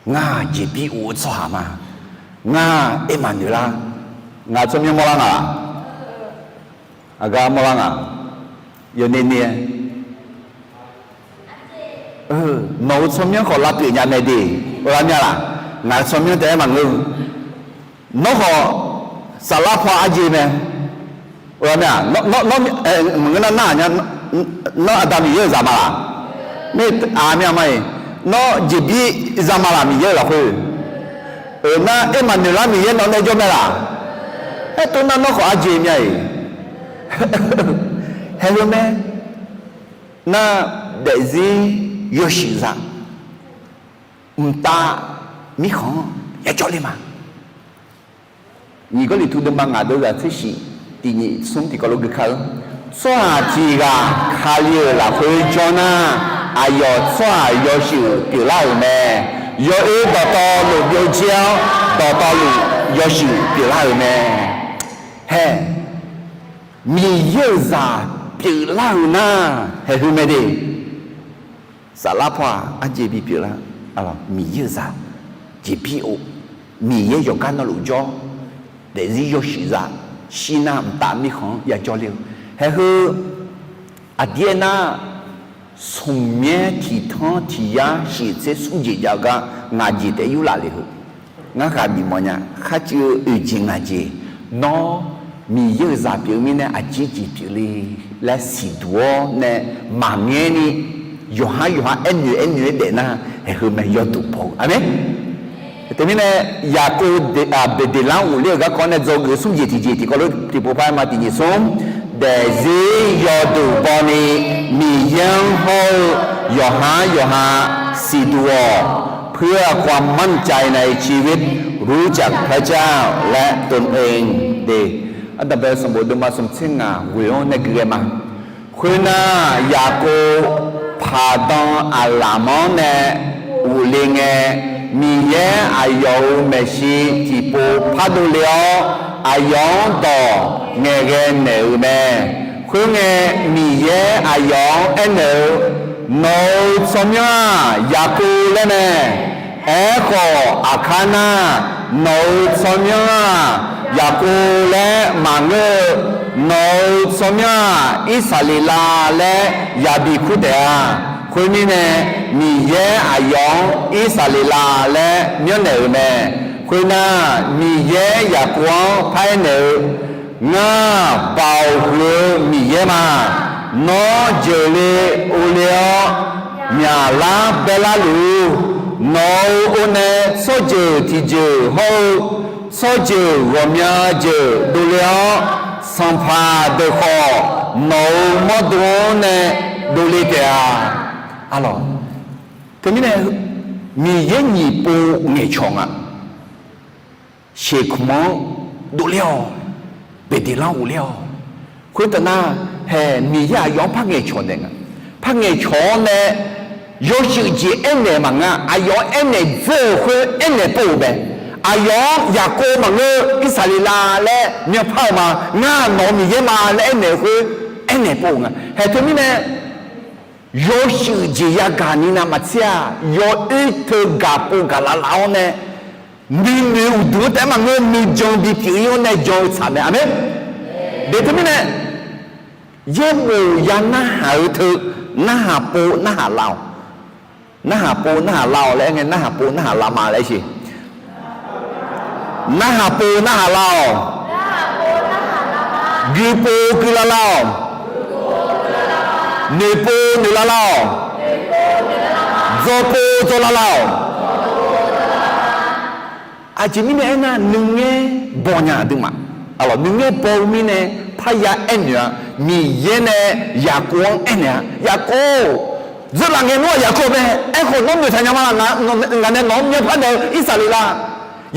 Ngar jeqbir of-eu tsawrhaq ma. Ngar Ermaqnoeqlar. Ngaq tsawrmyanr mawrlar nga laq? Aqgar mawrlar nga? Yawner ner-aer, nawq-euq tsawrmyanr khawf lavpyeuf nya mae de. Ghaq mya laq? Ngaq-euq tsawrmyanr taef-aer maqngeur-eu. Nawr khawf saflar paw arjeq mae. Ghaq mya, maqngeur nar nar nya. Nawr Aqda Miqyaer-euq zaq ma laq? Aqmya ma-iq, nawr jeqbir za ma laq Miqyaer-euq lafkhoer? Euq nar Ermaqnoeqlar Miqyaer nawq nae jawr mae laq? Aertov nar nawr khawf arjeq mya-iq. Haeqheu mae, nar daefzir yawshuif zaq mqtav mirkhanq-anr yajawr le ma. Nyiq Gawrliqtu deuvma ngaq deuvzaq tser shif tiq nyiq smr tiqkawv lof gui kar-eu, tsawrhaq tiq ghaq Kali-euq lafkhoer jawr nar, aqyawf tsawrhaq yawshuif pyeuflar-euq mae. Yawoer dawqtawvluf byovjaer-awr, dawqtawvluf yawshuif pyeuflar-euq mae. Hae, Miqyaer-euq zaq pyeuflar-euq nar, haeqheu mae de. Saflar paw-aq arjeq bipyeuf lar. Miqyaer-euq zaq jeqbir of, Miqyaer yawqgar navluf jawr, daefzir yawshuif zaq shir nar mqtav mirkhanq-anr yajawr le-eu. Haeqheu aqdir aernar, smq myaer tiq tanr tiq yar shif tser smr jeq jav-eu gar ngaq jeq taef yurlaf le-eu. Ngar ghaq bif mawf nya, kharcuiv-eu oeq jeq ngaq jeq, nawr Miqyaer-euq zaq pyeuf-eu mirnae aqjeq jeq pyeuf le laer siqduq-awr nae maqngaer ni, yawqhar yawqha aernoeq aernoeq-aer daef nar, haeqheu mae yawduq baw-eu. Aqmeq. Teumirnae, Yaqkov Beqdeqlanr ghofler-euq garkawv nae dzawgeuf smr jeq tiqjeq tiqkawv lof tiqpov par-aer ma. Tiqjeq smr, daefzir yawduq bawni Miqyaer-anr hawr-eu yawqhar yawqha siqduq-awq. เพื่อความมั่นใจในชีวิต รู้จักพระเจ้า และตนเอง de. Ardanqbae sanqbof deuvma smq tser ngaq ghoeq-anr nae gui ghae ma. Khoernar, Yaqkov paqdan aqlaf-anr nae ghofle ngae, Miqyaer aqyawf-euq maeqshi tiqpov pardov le-awr, aqyawf-anr dawq ngaeqghae naeq-euq mae. Khoerngae, Miqyaer aqyawf-anr aernaeq-eu, Nawq-euq tsawrmyanr-aq, Yaqkov laer mae. Aerkhawf, aqkar nar, nawq-euq tsawrmyanr-aq, Yaqkov laer maqngeur-eu, nawq-euq tsawrmyanr-aq, Irsaqleqlav laer yabi kur taef-a. Khoermirnae, Miqyaer aqyawf-anr Irsaqleqlav laer myanrnaeq-euq mae. Khoernar, Miqyaer Yaqkov-anr paraer naeq-eu, Ngar, Baoq huiq-eu Miqyaer ma. Nawr jeuqle uvle-awr, myaqlar baerlar luf-ur. Nawq-euq or nae tsawrjeuq tiqjeuq hawr-eu tsawrjeuq ghawqmya jeuq dovle-awr, sanqpaq deuq khawf nawq-euq mawrdo-anr nae dovle taef-a. Arlawq, teumirnae, Miqyaer nyiq pov ngaeqcawq nga. Seqkmq-anr dovler-awq. Beqdeqlanr ghofler-awq. Khoertav nar, hae Miqyaer aqyawf-anr par ngaeqcawq naeq nga. Par ngaeqcawq-awr nae yawshuif jeq aernaeq maqngeur-a. Aqyawf-anr aernaeq dzeur-euq khoer aernaeq pov-euq mae. Aqyawf-anr Yaqkov maqngeur, Irsaqleqlav laer myanrpar-eu ma. Ngar nawq-euq Miqyaer ma laer aernaeq-eu khoer aernaeq pov-euq nga. Hae teumirnae, yawshuif jeq yagaq ni navmaqtser-aq, yawoer teu gaq pov gaq lavlav-awr nae, nuinoeq uqduq-anr taef-aer maqngeur, nuijan bipyeuf-ir-awr nae jan-eu tsaq mae. Aqmeq. Deuq teumirnae, yaerbof ya narhaq-eu teu, narhaq pov narhaq lav-awq. Narhaq pov narhaq lav-awq laer aer ngae, narhaq pov narhaq lav ma laer siq. Narhaq pov narhaq lav-awq. Gui pov gui lavlav-awq. Noeq pov noeq lavlav-awq. Dzaw pov dzaw lavlav-awq. Aqjeq mirnae aernar, nuingaer baw nya aqduimaf. Arlawq, nuingaer baw-eu mirnae parya aernaeq-a. Miqyaer nae Yaqkov-anr aernaeq-a, Yaqkov, dzeurlaf ngae nawr-aq Yaqkov mae. Aerkhawf nawr noeqtaq nya ma laf, ngaq nae nawq-anr myanrpar naeq-eu Irsaqleqlav.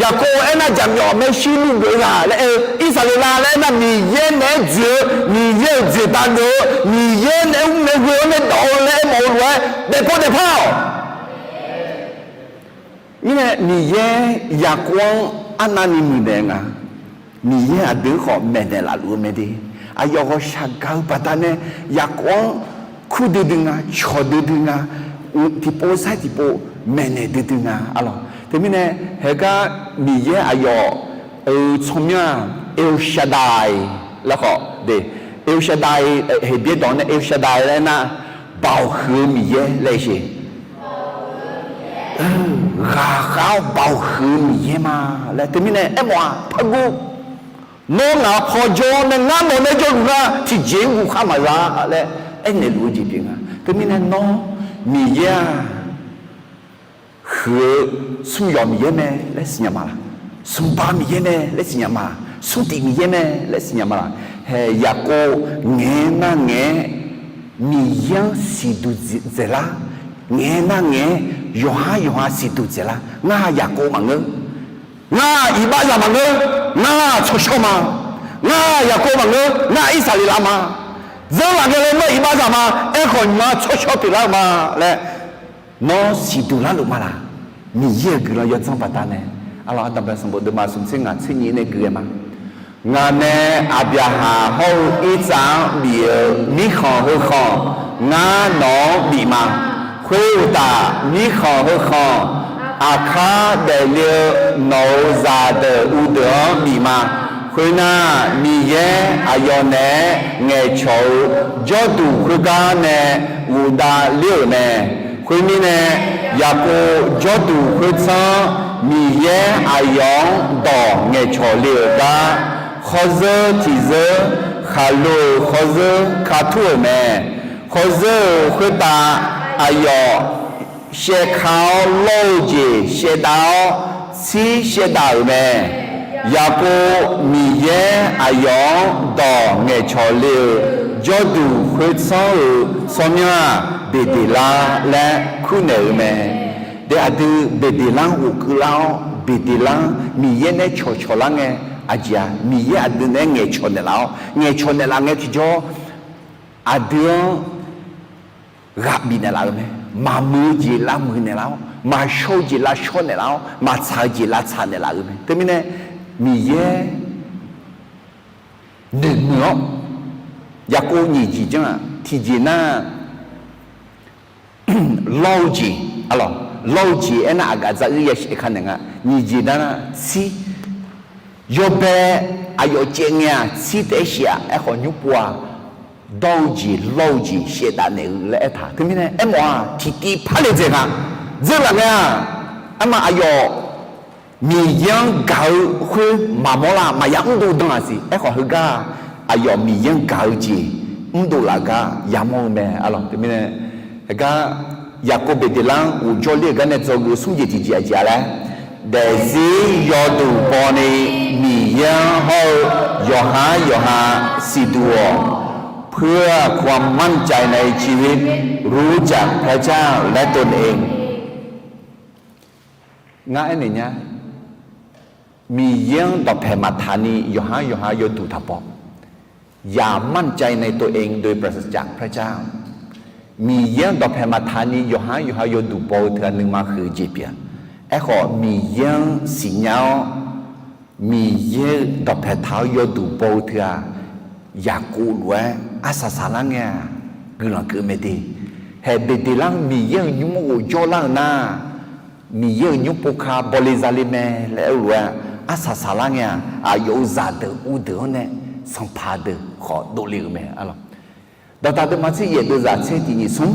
Yaqkov aernar, jaqmyawf maershuir nuigeuf-eu ghaq laer aer-eu, Irsaqleqlav laer aernar, Miqyaer naeq-aer dzoeq-eu, Miqyaer-euq dzoeqdav geuf-eu, Miqyaer naeq-aer mr nae ghoe-awr nae dawq-eu laer aermawf-eu lof-aer daefpov daefpar-awq. Mirnae Miqyaer Yaqkov-anr arnavni muiqnaeq nga. Miqyaer aqdui-anr khawf maeqnaeq laf luf-eu mae de. Aqyawf ghawqshaq gaq-eu baqdanae Yaqkov-anr kur duidui nga, cawq duidui nga, tiqpov sar tiqpov maeqnaeq duidui nga. Arlawq, teumirnae, haegar Miqyaer aqyawf-euq tsawrmyanr-aq, El Shaddai laer khawf de. El Shaddai, Heqbyaer dawq nae El Shaddai laer aernar, Baoq huiq-eu Miqyaer laer siq. Ghaqkhav-awr Baoq huiq-eu Miqyaer ma laer teumirnae aermawf-aq, pargur. Nawr ngaq-euq pawjawr nae ngar nawq nae jawrluf nar tiqjeq-anr guvkhar maqza laer aernaeq luf-eu jeq pyeuf nga. Teumirnae nawr Miqyaer-aq, huiq-eu smr yawq Miqyaer mae laer siqnya ma laq? Smrba Miqyaer mae laer siqnya ma laq? Smrtiq Miqyaer mae laer siqnya ma laq? Hae Yaqkov ngaeq-aer nar ngaeq-aer Miqyaer-anr siqduq dzaeqlar, ngaeq-aer nar ngaeq-aer yawqhar yawqha siqduq dzaeqlar. Ngar Yaqkov maqngeur. Ngar iqbaxzaq maqngeur. Ngar tsawrshawr ma. Ngar Yaqkov maqngeur. Ngar Irsaqleqlav ma. Dzeurlaf ngae laer nar iqbaxzaq ma. Aerkhawf nymq-mr tsawrshawr pyeuflar-eu ma laer nawr siqduq larluf ma laq? Miqyaer-euq guiqlanq yawdzanr baqdanae, arlawq, Aqdanqbae sanqbof deuvma smq tser ngaq tser nyiq nae gui ghae ma. Ngaq nae Aqbyaqhaq hawr-eu Irtsav-anr bif-eu mirkhanq heu khanq ngar nawq-anr bif ma. Khoeruqtaf, mirkhanq heu khanq aqkar daefle-eu nawq-euq zaqdeuq uvdeuq-anr bif ma. Khoernar, Miqyaer aqyawf naeq-aer ngaeqcawq-eu jawrduq khoergar nae ghofdav ler-euq mae. Khoermirnae, Yaqkov jawrduq khoertsanr Miqyaer aqyawf-anr dawq ngaeqcawq le-euq gar, khawrzeur tiqzeur, khaqlo-euq khawrzeur ka tur-euq mae. Khawrzeur-euq khoertav aqyawf shaevka-awr lawr-eu jeq shaevdav-awr, tsir shaevdav-euq mae. Yaqkov Miqyaer aqyawf-anr dawq ngaeqcawq le-eu jawrduq khoertsanr-euq tsawrmyanr-aq, Beqdeqlar laer kurnaeq-eu mae. De aqdui Beqdeqlar-anr ghofkeuv lar-awr, Beqdeqlar-anr Miqyaer nae cawqcawq lar ngae, aqjeq-aq, Miqyaer aqdui nae ngaeqcawq naeqlaf-awr, ngaeqcawq naeqlaf ngae tiqjawr, aqdui-anr ghaq bifnaeq laf-eu mae. Maqmuiq-eu jeq lavmuiq naeqlaf-awr, maqshawr-eu jeq lavshawr naeqlaf-awr, maqtsaq-eu jeq lavtsaq naeqlaf-eu mae. Teumirnae Miqyaer noeqmuiq-awr, Yaqkov nyiq jeq janr-aq, tiqjeq nar, lawr-eu jeq, a lawq, lawr-eu jeq aernar aqgaf dzaruir yashaef ka naeq nga. Nyiq jeq nar tsir, yawbae aqyawf caev ngae-aq tsir taef-aer shif-aq, aerkhawf nymr pov-aq, dawr-eu jeq lawr-eu jeq shaevdav naeq-eu laer aertaq. Teumirnae aermawf-aq tiqtiv par le dzaeq nga. Dzeurlaf ngae-aq, arma aqyawf Miqyaer-anr gaq-eu khoer maqmawr lar, maqya mrdov dan-aq siq. Aerkhawf heugar aqyawf Miqyaer-anr gaq-eu jeq mrdov laf gar yamawr-eu mae, a lawq. Teumirnae heugar Yaqkov Beqdeqlar-anr ghofjawr ler-euq gar nae dzawgeuf-eu smr jeq tiqjeq aqjeq-a laer, daefzir yawduq bawni Miqyaer-anr hawr-eu yawqhar yawqha siqduq-awq. เพื่อความมั่นใจในชีวิต รู้จักพระเจ้าและตนเอง Ngar aernaeq nya, Miqyaer-anr dawqpaeq maqtaq ni yawqhar yawqha yawduq taq baw. อย่ามั่นใจในตัวเองโดยปราศจากพระเจ้า Miqyaer-anr dawqpaeq maqtaq ni yawqhar yawqha yawduq baw-eu teu-aq nuima huiq-eu jeq pyeuf-a. Aerkhawf Miqyaer-anr siqnya-awr, Miqyaer-euq dawqpaeq taq-awr yawduq baw-eu teu-aq, Yaqkov lof-aer arsaq saqlar ngae-aq, guiqlanq keuv mae de. Haeq Beqdeqlar-anr Miqyaer-euq nymr-anr ghofjawr lar-euq nar, Miqyaer-euq nymr pov ka bawle zale mae laer aer-eu lof-aer arsaq saqlar ngae-aq, aqyawf-euq zaqdeuq uvdeuq-anr nae sanqpaq deuq khawf dovle-euq mae, a lawq. Dawqdaq deuvma tser yaef deuvzaq tser tiq nyiq smr,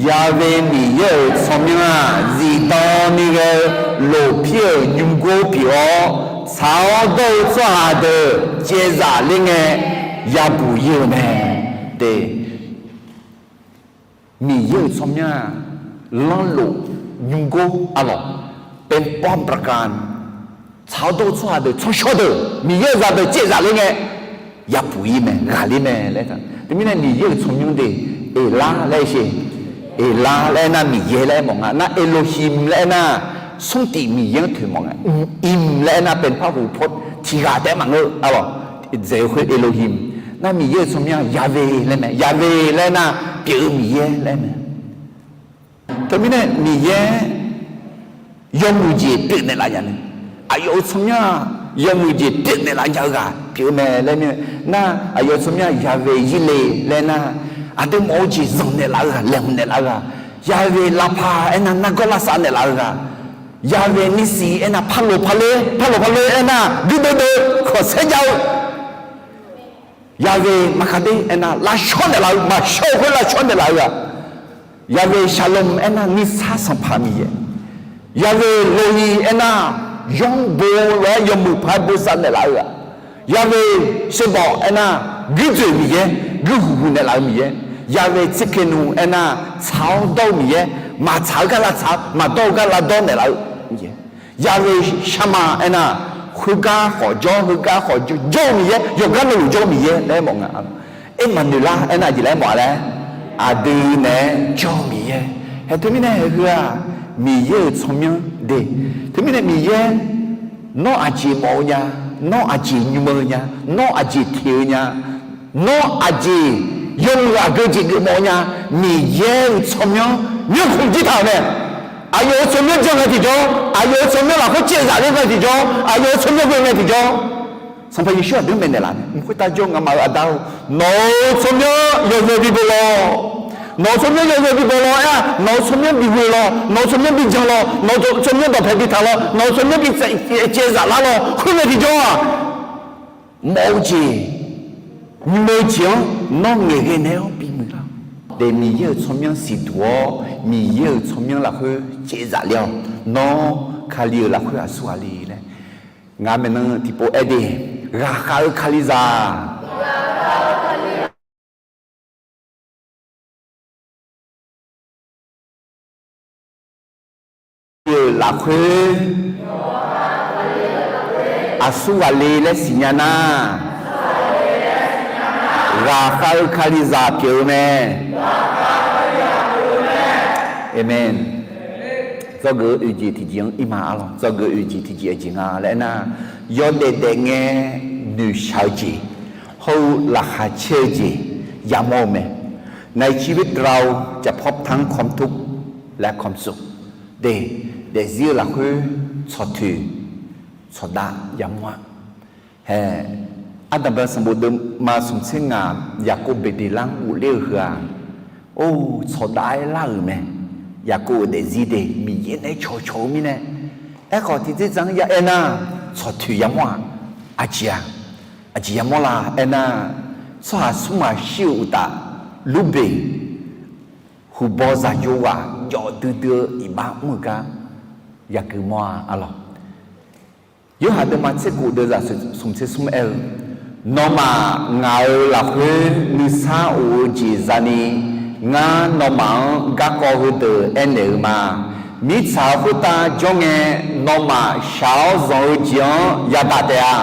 Yaqve Miqyaer-euq tsawrmyanr-aq, zifdan ni ghae-eu lofpir-euq nymrgor pyeuf-awr, tsaq-awr dawr-eu tsawrhaq deuq caevzaf ler ngae yabuq ir-eu mae. De, Miqyaer-euq tsawrmyanr-aq, lanrlof nymrgor, a lawq, เป็นป้อมปราการ tsaq-awr dawr-eu tsawrhaq deuq tsawrshawr deuq Miqyaer-euq zaqdeuq caevzaf ler ngae yabuq ir mae, ghaqler mae laer taq. Teumirnae Miqyaer-euq tsawrmyanr de, Eqlar laer sher, Eqlar laer aernar Miqyaer laer aermawf nga. Nar Elohim laer aernar smrtif Miqyaer-anr toeqmawf nga. Im laer aernar เป็นพหุพจน์ tiqghaq taef-aer maqngeur, a lawq. Dzaeq-eu khoer Elohim, nar Miqyaer-euq tsawrmyanr Yaqve laer mae. Yaqve laer aernar pyeuf-eu Miqyaer laer mae. Teumirnae Miqyaer yawmuiq jeq pyeufnaeq laf nya mae. Aqyawf-euq tsawrmyanr-aq, yawmuiq jeq pyeufnaeq laf nya-eu ghaq pyeuf-eu mae laer mir-a. Nar aqyawf-euq tsawrmyanr Yaqve Yirle laer nar, aqdui mawf-eu jeq zanqnaeq laf-eu ghaq, laeqhmq naeq laf-eu ghaq, Yaqve Lavpaq aernar nargawr lavsav naeq laf-eu ghaq, Yaqve Nisi aernar parloq parler, parloq parler aernar guirdeuv deuv khanqsaer jav-eu Yaqve Maqkaqder aernar lavshawr naeqlaf-eu, maqshawr-eu khoer lavshawr naeqlaf-eu ghaq, Yaqve Shalom aernar nuisar sanqpaq Miqyaer, Yaqve Lohi aernar yawr bo lof-aer yawmuiq paq-aer bosav naeqlaf-eu ghaq, Yaqve Shebawq aernar guirdzoeq Miqyaer, guir huqhuq naeqlaf-eu Miqyaer, Yaqve Tsidkenu aernar tsaq-awr dawr-eu Miqyaer, maqtsaq-eu gar lavtsaq-awr, maqdawr-eu gar lavdawr naeqlaf-eu Miqyaer, Yaqve Sharma aernar khoergar khawf jawr, heugar khawf jawr-eu Miqyaer, yawqgar navluf jawr-eu Miqyaer laer mawf nga. Ermaqnoeqlar aernar aqjeq laer mawf-a laer, aqdui naeq-aer jawr-eu Miqyaer. Haeq teumirnae haeq heu-aq, Miqyaer-euq tsawrmyanr de. Teumirnae Miqyaer, nawr aqjeq mawf-eu nya, nawr aqjeq nymr-eu nya, nawr aqjeq teq-eu nya, nawr aqjeq yawmuiq aqgeu jeq geufmawf-eu nya, Miqyaer-euq tsawrmyanr nymrkhmq jir taq-euq mae. Aqyawf-euq tsawrmyanr janr ngae tiqjawr, aqyawf-euq tsawrmyanr lafkhoer caevzaf ler ngae tiqjawr, aqyawf-euq tsawrmyanr ghoe ngae tiqjawr, Sanqpaq Yeqsur aqdui-anr maeqnaeq laf mae. Mq khoertav jawr ngamaf-euq Aqda-or, nawq-euq tsawrmyanr yawzeu bi baw lawq. Nawq-euq tsawrmyanr yawzeu bi baw lawq aer-a, nawq-euq tsawrmyanr bi ghoe lawq, nawq-euq tsawrmyanr bi jan lawq, nawq-euq tsawrmyanr dawqpaeq bi taq lawq, nawq-euq tsawrmyanr bi caevzaf lar lawq. Khoerngae tiqjawr-aq, mawf-eu jeq, nymr-eu jeq-anr nawr ngaeqghae naeq-awr bimuiq lar. De Miqyaer-euq tsawrmyanr siqduq-awr, Miqyaer-euq tsawrmyanr lafkhoer caevzaf ler-awq. Nawr Kali-euq lafkhoer aqsurghaq le laer, ngaq maeqnan tiqpov aer de, ghaqkhav-eu Kalizaq-euq lafkhoer aqsur ghaqle laer siqnya nar, ghaqkhav-eu Kalizaq pyeuf-eu mae. Aqmeq. Dzawgeuf-eu oeq jeq tiqjeq-anr ir ma arlawq. Dzawgeuf-eu oeq jeq tiqjeq aqjeq nga laer aernar, yawdaef daef ngae noeqshaq-eu jeq hawr-eu laqkhaq caer-eu jeq yamawr-eu mae. Naiqcir beudrav-eu japawr tanr ความทุกข์ และความสุข de, daefzir-eu lafkhoer tsawqtoeq tsawqdav yamawr-a. Hae, ardanqbae sanqbof deuvma smq tser ngaq, Yaqkov beqdeqlar-anr ghofler-eu heu-aq, or, tsawqdav-aer lar-euq mae. Yaqkov-euq daefzir de Miqyaer naeq-aer cawqcawq-eu mirnae, aerkhawf tiqdzerdzaq-anr ya aernar, tsawqtoeq yamawr-aq, aqjeq-aq, aqjeq yamawr la aernar, tsawrhaq smr ghaq shir-euq uqtaf, Lurbeq huqbaw zaqyo ghaq jawf duidui-eu iqbax mr-eu gar yagui mawr-a arlawq. Yorhaq deuvma tser khof deuvzaq smq tser smr aer-eu, Nawmaf ngaq-euq lafkhoer nuisar of-eu jeq zani, ngar nawmaf-anr garkawv heudeuq aernaeq-eu ma. Mirtsaq-euq khoertav jawr ngae, nawmaf shaq-awr zanq-eu jeq-anr yadaq taef-a.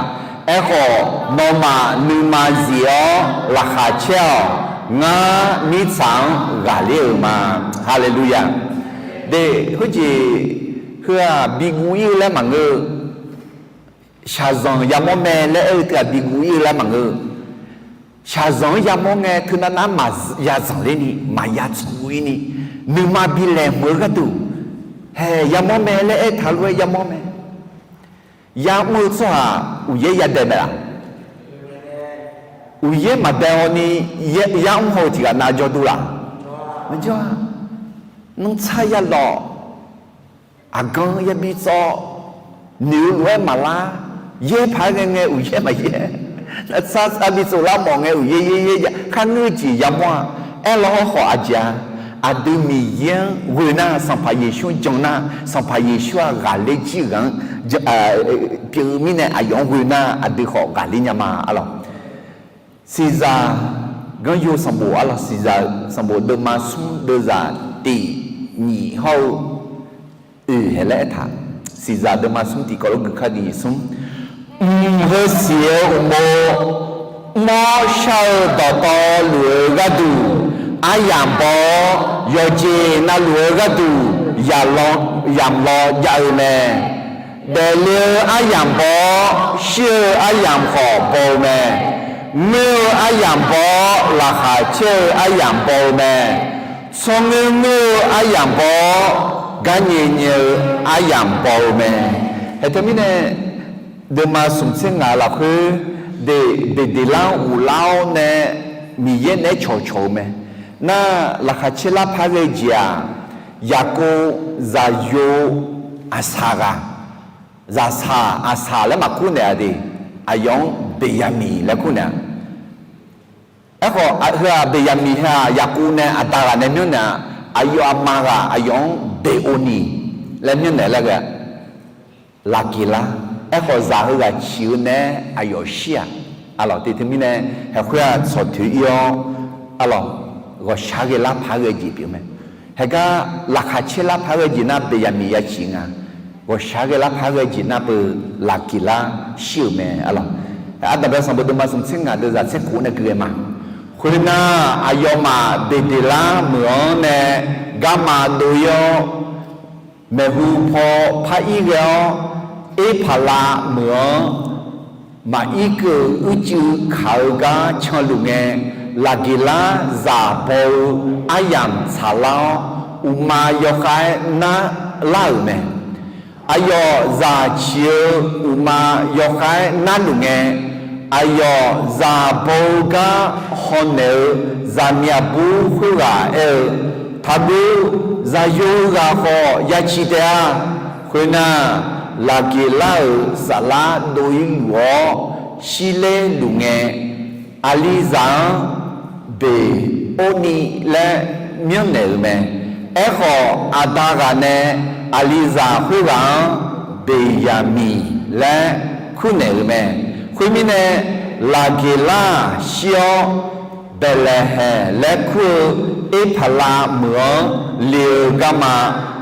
Aerkhawf, nawmaf nuima zif-awr laqkhaq caer-awq. Ngar mirtsaq-anr ghaqler-euq ma. Haleluya! De, khoerjeq heu-aq biguv ir-eu laer maqngeur-eu, shaqzanq yamawr mae laer aer-eu teu-aq biguv ir-eu laer maqngeur-eu. Shaqzanq-anr yamawr ngae teunav nav maq yazanq lerni maqya tsawrguv ir ni, nuima bi laeqhmq-eu gharduq, hae yamawr mae laer aertaq lof-aer yamawr mae. Yamr-eu tsawrhaq uqyaer yadae mae-aq? Uqyaer maqdae-awr ni yamr haw-eu tiqghaq nav jawr dur laq? Maqjawr-a. Nanrtsar yalawf, aqgan yabi tsawv, noeq-eu lof-aer maqlar, yaer paq-aer ghae ngae uqyaer maqyaer, nanrtsar yabi tsov lar mawf ngae uqyaer yaer yaer ya kharngeur-eu jeq yamawr-a. Aerlawr hawrkhawf aqjeq-a, aqdui Miqyaer-anr ghoe nar, Sanqpaq Yeqsur-anr jan nar, Sanqpaq Yeqsur-aq ghaqler jir-eu ghaq-anr pyeuf-eu mirnae aqyawf-anr ghoe nar aqdui khawf ghaqler nya ma arlawq. Siqzaq ganryo sanqbof arlawq, Siqzaq sanqbof deuvma smr deuvzaq tiq nyiq hawr-eu oeq hae laer aertaq. Siqzaq deuvma smr tiq kawv lof gui kar nyiq smr. Mq heu siq-eu uqmov mr-awr shar-eu dawqtawvluf-eu gharduq, aryamq baw-awr, yawqjeq navluf-eu gharduq yamq law jav-eu mae. Daefle-eu aryamq baw-awr, shir-eu aryamq khawf baw-eu mae. Ngoer-eu aryamq baw-awr, laqkhaq caer-eu aryamq baw-eu mae. Tsawrngoer ngoer-eu aryamq baw-awr, garnyae nyae-eu aryamq baw-eu mae. Haeq teumirnae, deuvma smq tser ngaq lafkhoer, de, beqdeqlar-anr ghoflar-awr nae, Miqyaer naeq-aer cawqcawq-eu mae. Nar, laqkhaq caer lar par ghae jeq-aq, Yaqkov zaqyo aqsaq ghaq, zaqsaq aqsaq laer maqkur naeq-a de, aqyawf-anr Beqyaqmiq laer kur naeq-a. Aerkhawf heu-aq Beqyaqmiq heu-aq Yaqkov nae aqda ghaq nae myanrnaeq-a, aqyawf aqma ghaq aqyawf-anr Beqovniq laer myanrnaeq laer ghae-a. Laqgeqlar. Aerkhawf zaq heughaq ciq-eu nae-aer aqyawf shir-aq, arlawq, te teumirnae, haeqkhoer-aq tsawqtoeq ir-awr, arlawq, ghawqshaq ghae lar par ghae jeq pyeuf mae. Haeqgar laqkhaq caer lar par ghae jeq nar Beqyaqmiq yaciq nga. Ghawqshaq ghae lar par ghae jeq nar beu Laqgeqlar shir-euq mae, arlawq. Ardanqbae sanqbof deuvma smq tser ngaq deuvzaq tser khof nae gui ghae ma. Khoernar, aqyawfmaf beqdeqlar meuq-anr nae garma dov ir-awr, maeqhu paw par ir ghae-awr, Erpaqlav meuq-anr maqir keuv-euq uicuiv kaq-eu gar canluf ngae, Laqgeqlar zaq baw-eu aryamq tsaqlar-awr, uqma yawkhav-aer narlar-euq mae. Aqyawf zaq ciq-eu uqma yawkhav-aer narluf ngae, aqyawf zaq baw-eu gar hawnaeq-eu zaqmiq aqbur khoerghaq aer-eu, Taqguv, zaqyo ghaq khawf yaciq taef-a. Khoernar, Laqgeqlar-euq saflar dov ir luf-awr shirler luf ngae, aqlizaq-anr Beqovniq laer myanrnaeq-euq mae. Aerkhawf, aqda ghaq nae aqlizaq khoerghaq-anr Beqyaqmiq laer kurnaeq-euq mae. Khoermirnae, Laqgeqlar-aq shir-awr, Baeqlaeqhaeq laer kur-eu Erpaqlav meuq-anr le-eu garma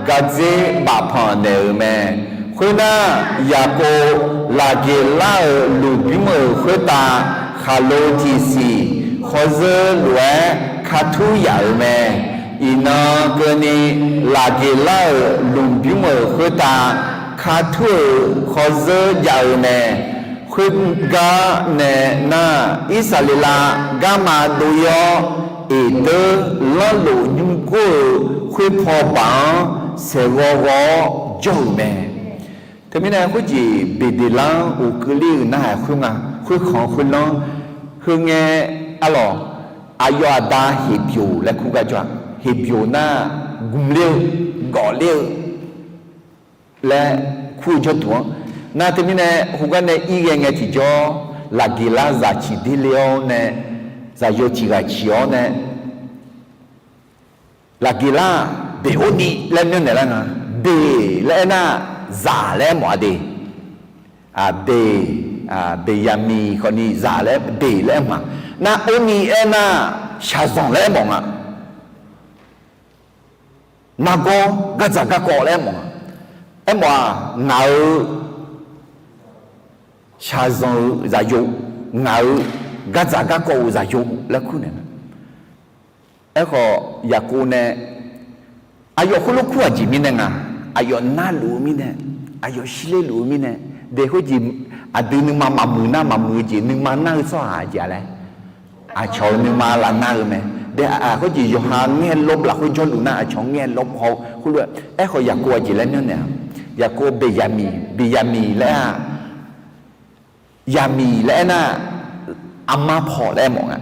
gardzer bafpanq naeq-euq mae. Khoernar, Yaqkov Laqgeqlar-euq lmqbymr-euq khoertav khaqlo tiqsiq khawrzeur lof-aer kartur yaf-euq mae. Iqnan keuvni, Laqgeqlar-euq lmqbymr-euq khoertav kartur-euq khawrzeur jav-eu mae. Khoergar nae nar, Irsaqleqlav garma dov-ir-awr, eqdeur lanrlof nymrgor-euq khoerpaw baq-anr saeqghawv ghaw-awr jawr-euq mae. Teumirnae khoerjeq Beqdeqlar-anr uqkeuv ler-euq narhaq khoernga, khoerkhanq khoerlanr, heu ngae, arlawq, aqyawf aqda Heqbyoq laer kur gar jawr-a. Heqbyoq nar, gmq ler-eu, gawf ler-eu laer kur-eu jawrduq-anr. Nar teumirnae khoergar nae ir ghae ngae tiqjawr, Laqgeqlar zaq ciq der ler-awr nae, zaqyo tiq ghaq ciq-awr nae, Laqgeqlar-aq, Beqorniv laer myanrnaeq lar nga. Beq laer aernar, zaq laer aermawf-a de. Beq, Beqyaqmiq khawfni zaq laer Beq laer aermawf-a. Nar Orniv aernar, shaqzanq laer aermawf nga. Nargawr gardzaq garkawv laer aermawf nga. Aermawf-aq, ngaq-euq shaqzanq-euq zaqyo, ngaq-euq gardzaq garkawv-euq zaqyo laer kur naeq nga. Aerkhawf, Yaqkov nae aqyawf khoerlof kur-aq jeq mirnae nga, aqyawf narluf-eu mirnae, aqyawf shirler luf-eu mirnae, de khoerjeq aqdui nuima maqmuiq nar maqmuiq-eu jeq, nuima nar-eu tsawrhaq jeq-a laer, aqcawq-euq nuima lafnar-eu mae. De, khoerjeq yawqha ngaer lawr lafkhoer jawrluf nar, aqcawq ngaer lawr paw khoerlof-aer, aerkhawf Yaqkov aqjeq laer myanrnaeq-a. Yaqkov Beqyaqmiq, Beqyaqmiq laer-aq, Yaqmiq laer aernar, armar paw laer aermawf nga.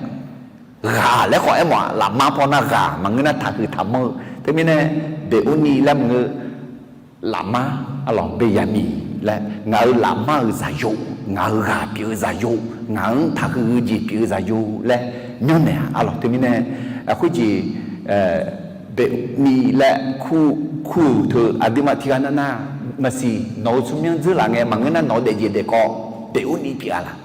Ghaq laer khawf aermawf-aq, lafmar paw nar ghaq maqngeur nar taqhuiq taqmanr-eu. Teumirnae Beqorniv laer maqngeur, lafmar, arlawq, Beqyaqmiq laer ngaq-euq lafmar-euq zaqyo, ngaq-euq ghaq pyeuf-eu zaqyo, ngaq-anr taqhuiq-eu jeq pyeuf-eu zaqyo laer myanrnaeq-a, arlawq. Teumirnae khoerjeq Beqorniv laer kur, kur-euq teu aqduimaf tiqghaq navnav maqsiq, nawq-euq tsawrmyanr dzeurlaf ngae maqngeur nar nawq-eu daefjeq daefkawv Beqorniv pyeuf-a laq.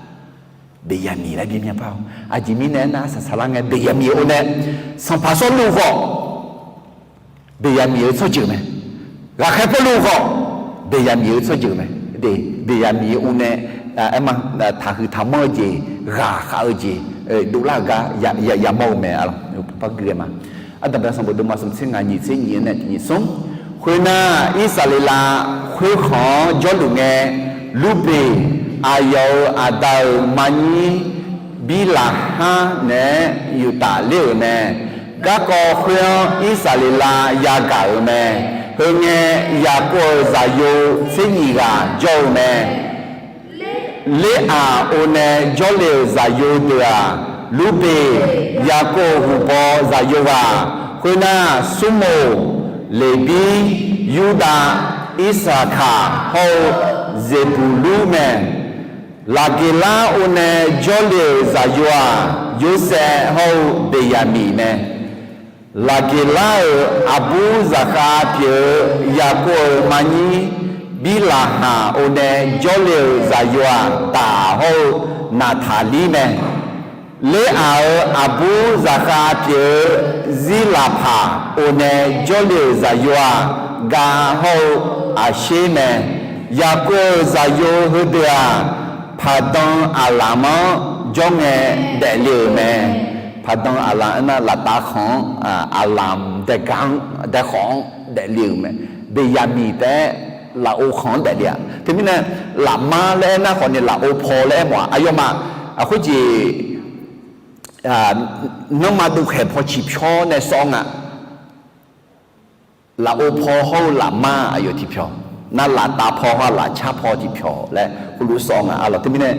Beqyaqmiq laer bimyan par-awr, aqjeq mirnae aernar, arsaq saqlar ngae Beqyaqmiq-eu or nae, sanqpaq Sawrluv khawf Beqyaqmiq-euq tsawrjeuq mae. Ghaqkhaer Pawrluv khawf Beqyaqmiq-euq tsawrjeuq mae. De, Beqyaqmiq-eu or nae, aerma, taqhuiq taqmanr-eu jeq, ghaq khav-eu jeq, dovlar-euq gar yamawr-eu mae, arlawq. Par gui ghae ma. Ardanqbae sanqbof deuvma smq tser ngaq nyiq tser nyiq-anr nae tiq nyiq smr. Khoernar, Irsaqleqlav khoerkhanq-anr jawrluf ngae, Lurbeq, aqyawf-euq aqda-euq marnyir Birlaqhar naeq-aer yuf tafler-euq mae. Garkawv khoer-anr Irsaqleqlav yagaq-euq mae. Heu ngae, Yaqkov-euq zaqyo tser nyiq ghaq jawr-eu mae. Leraq or nae jawrle-euq zaqyo deuq-aq, Lurbeq, Yaqkov huqbaw zaqyo ghaq, khoernar, Smrmoq, Leqbir, Yurdav, Irsaqkaq hawr-eu Zeqbuqlur mae. Laqgeqlar or nae jawrle-euq zaqyo-aq, Yorsaev hawr-eu Beqyaqmiq mae. Laqgeqlar-euq aqbur zaqkhav pyeuf-eu Yaqkov-euq marnyir Birlaqhaq or nae jawrle-euq zaqyo-aq, Daq hawr-eu Naqtaqlir mae. Leraq-euq aqbur zaqkhav pyeuf-eu Zirlaqpaq or nae jawrle-euq zaqyo-aq, Gav hawr-eu Aqsher mae. Yaqkov-euq zaqyo heudeuq-aq, Paqdan Aqlamq-anr jawr ngae daefle-euq mae. Paqdan Aqlamq aernar, laftav khanq-anr, Aqlamq daegar-anr, daekhawf-anr daefle-euq mae. Beqyaqmiq taef-aer lafov khanq-anr daefle-a. Teumirnae, lafmar laer aernar khawfni lafov paw laer aermawf-aq, aqyawfmaf, khoerjeq, nanrma dovkhaeq paw ciqpyawr nae sawr nga. Lafov paw hawr-eu lafmar aqyawf tiqpyawq, nar laftav paw hawr-eu lafcar paw tiqpyawq laer heulof sawr nga, arlawq. Teumirnae,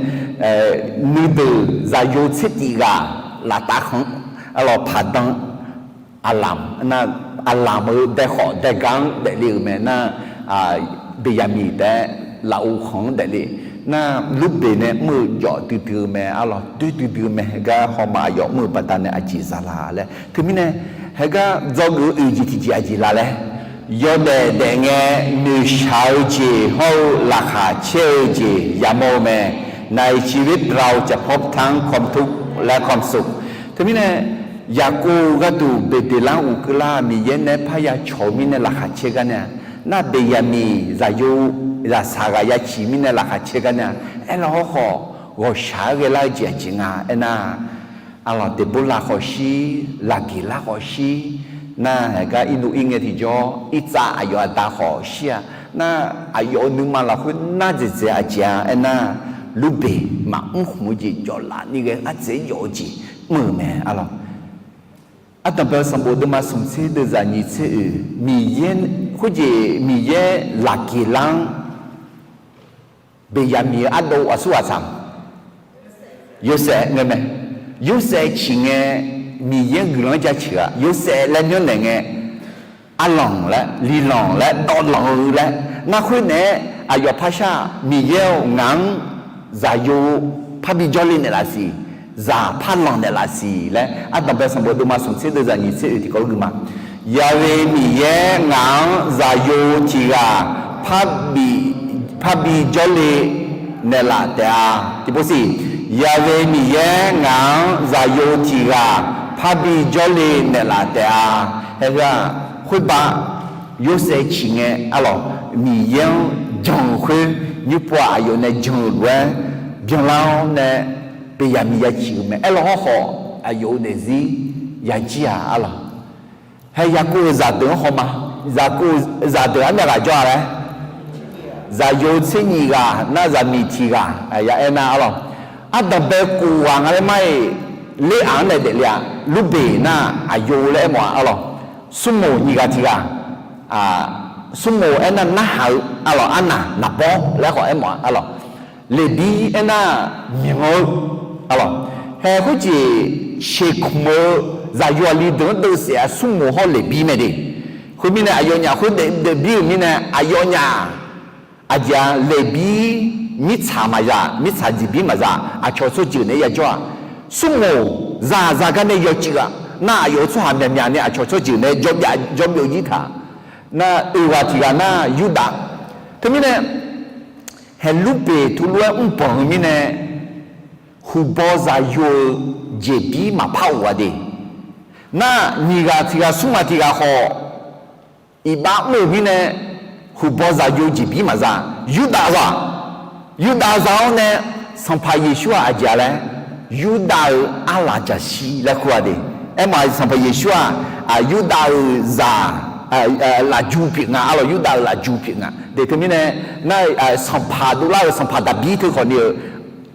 nuideuq zaqyo tser tif ghaq laftav khanq-anr, arlawq, Paqdan Aqlamq nar, Aqlamq-euq daekhawf daegar-anr daefle-euq mae nar, Beqyaqmiq taef-aer lafov khanq-anr daefle. Nar, Lurbeq nae mr-eu jawf duidui-eu mae, arlawq, doer duidui-eu mae. Heugar hawmaf aqyawf mr-euq baqda nae aqjeq za la laer. Teumirnae, heugar dzawgeuf-eu oeq jeq tiqjeq aqjeq la laer, yawdaef daef ngae noeqshaq-eu jeq hawr-eu laqkhaq caer-eu jeq yamawr-eu mae. ในชีวิตเราจะพบทั้งความทุกข์และความสุข Teumirnae, Yaqkov gharduq Beqdeqlar uqkeuv lar Miqyaer nae parya cawq-eu mirnae laqkhaq caer gar nae-a, nar Beqyaqmiq zaqyo zaqsaq ghaq ya ciq mirnae laqkhaq caer gar nae-a, aerlawq hawrkhawf ghawqshaq-aer ghaelar-eu jeq aqjeq nga aernar, aqlawq Deqborlav khawf shir, Laqgeqlar khawf shir, nar haeqgar irnov ir ngae tiqjawr irtsav aqyawf aqda khawf shir-a, nar aqyawf-euq nuima lafkhoer nar dzaeqdzaeq aqjeq-a aernar, Lurbeq maqmr khmq-eu jeq jawflaf ni ghae ardzaeq-aer jawf-eu jeq mr-euq mae aqlawq. Ardanqbae-eu sanqbof deuvma smq tser deuvzaq nyiq tser oeq, Miqyaer, khoerjeq Miqyaer Laqgeqlar-anr Beqyaqmiq-eu ardov aqsur ghaq tsaq, Yorsaev ngae mae. Yorsaev ciq ngae, Miqyaer-anr guiqlanq-anr jaceuq-aq, Yorsaev laer myanrnaeq ngae, arlanq laer, lilanq laer, dawvlanq-eu laer, nar khoernaeq-aer aqyawf parshar-aq, Miqyaer-or, ngaq-anr zaqyo parbi jawrle naeqlaf siq, zaq parlanq naeqlaf siq laer, Ardanqbae sanqbof deuvma smq tser deuvzaq nyiq tser oeq tiqkawv lof gui ma. Yaqve Miqyaer ngaq-anr zaqyo tiq ghaq parbi, parbi jawrle naeqlaf taef-a. Tiqpov siq, Yaqve Miqyaer ngaq-anr zaqyo tiq ghaq parbi jawrle naeqlaf taef-a. Hae heu-aq, khoerbav Yorsaev ciq ngae aqlawq, Miqyaer-anr jan-euq khoer, nymrpov-aq aqyawf nae jan-euq lof-aer byanlar-awr nae Beqyaqmiq ya ciq-euq mae. Aerlawq hawrkhawf aqyawf-euq daefzir yajir-aq aqlawq. Hae Yaqkov-euq zaqdeuq-anr hawma. Yaqkov-euq zaqdeuq armyav ghaq jawr-a laer, zaqyo tser nyiq ghaq nar zaqmiq tiq ghaq ya aernar aqlawq. Ardanqbae kof ghaq nga laer mar-iq, Ler-aq-anr nae daefle-a. Lurbeq nar aqyawf laer aermawf-a aqlawq. Smrmoq nyiq ghaq tiq ghaq, Smrmoq aernar narhaq-eu aqlawq, arnaq naqbawr laer khawf aermawf-a aqlawq. Leqbir aernar myanq-eu aqlawq. Hae khoerjeq sheqkmq-eu zaqyo aqli deuq-anr deuvsaef-a, Smrmoq hawr Leqbir mae de. Khoermirnae aqyawfnyaf khoer daefbir-euq mirnae aqyawfnyaf aqjeq-a Leqbir mirtsaq maqzaq, mirtsaq jeqbir maqzaq, aqcawq tsawrjeuq naeq-aer yajawr-aq, Smrmoq zaqzaq gar nae yawcuiv-aq, nar aqyawf-euq tsawrhaq myaqmyaq ni aqcawq tsawrjeuq nae jawrbyaf jawrbyov jir taq. Nar oeq ghaq tiq ghaq nar Yurdav. Teumirnae hae Lurbeq tuvlof-aer mrbanq-eu mirnae, huqbaw zaqyo-euq jeqbir maqpar of-a de. Nar nyiq ghaq tiq ghaq smr ghaq tiq ghaq khawf iqbax mr-euq mirnae, huqbaw zaqyo jeqbir maqza. Yurdav za, Yurdav za-awr nae Sanqpaq Yeqsur-aq aqjeq-a laer, Yurdav-euq arlaq jaqshir laer kur-a de. Aermawf-aq Sanqpaq Yeqsur-aq, Yurdav-euq zaq lafju pyeuf nga aqlawq, Yurdav-euq lafju pyeuf nga de. Teumirnae nar, sanqpaq dovlar-euq sanqpaq Daqbir teu khawf ni-euq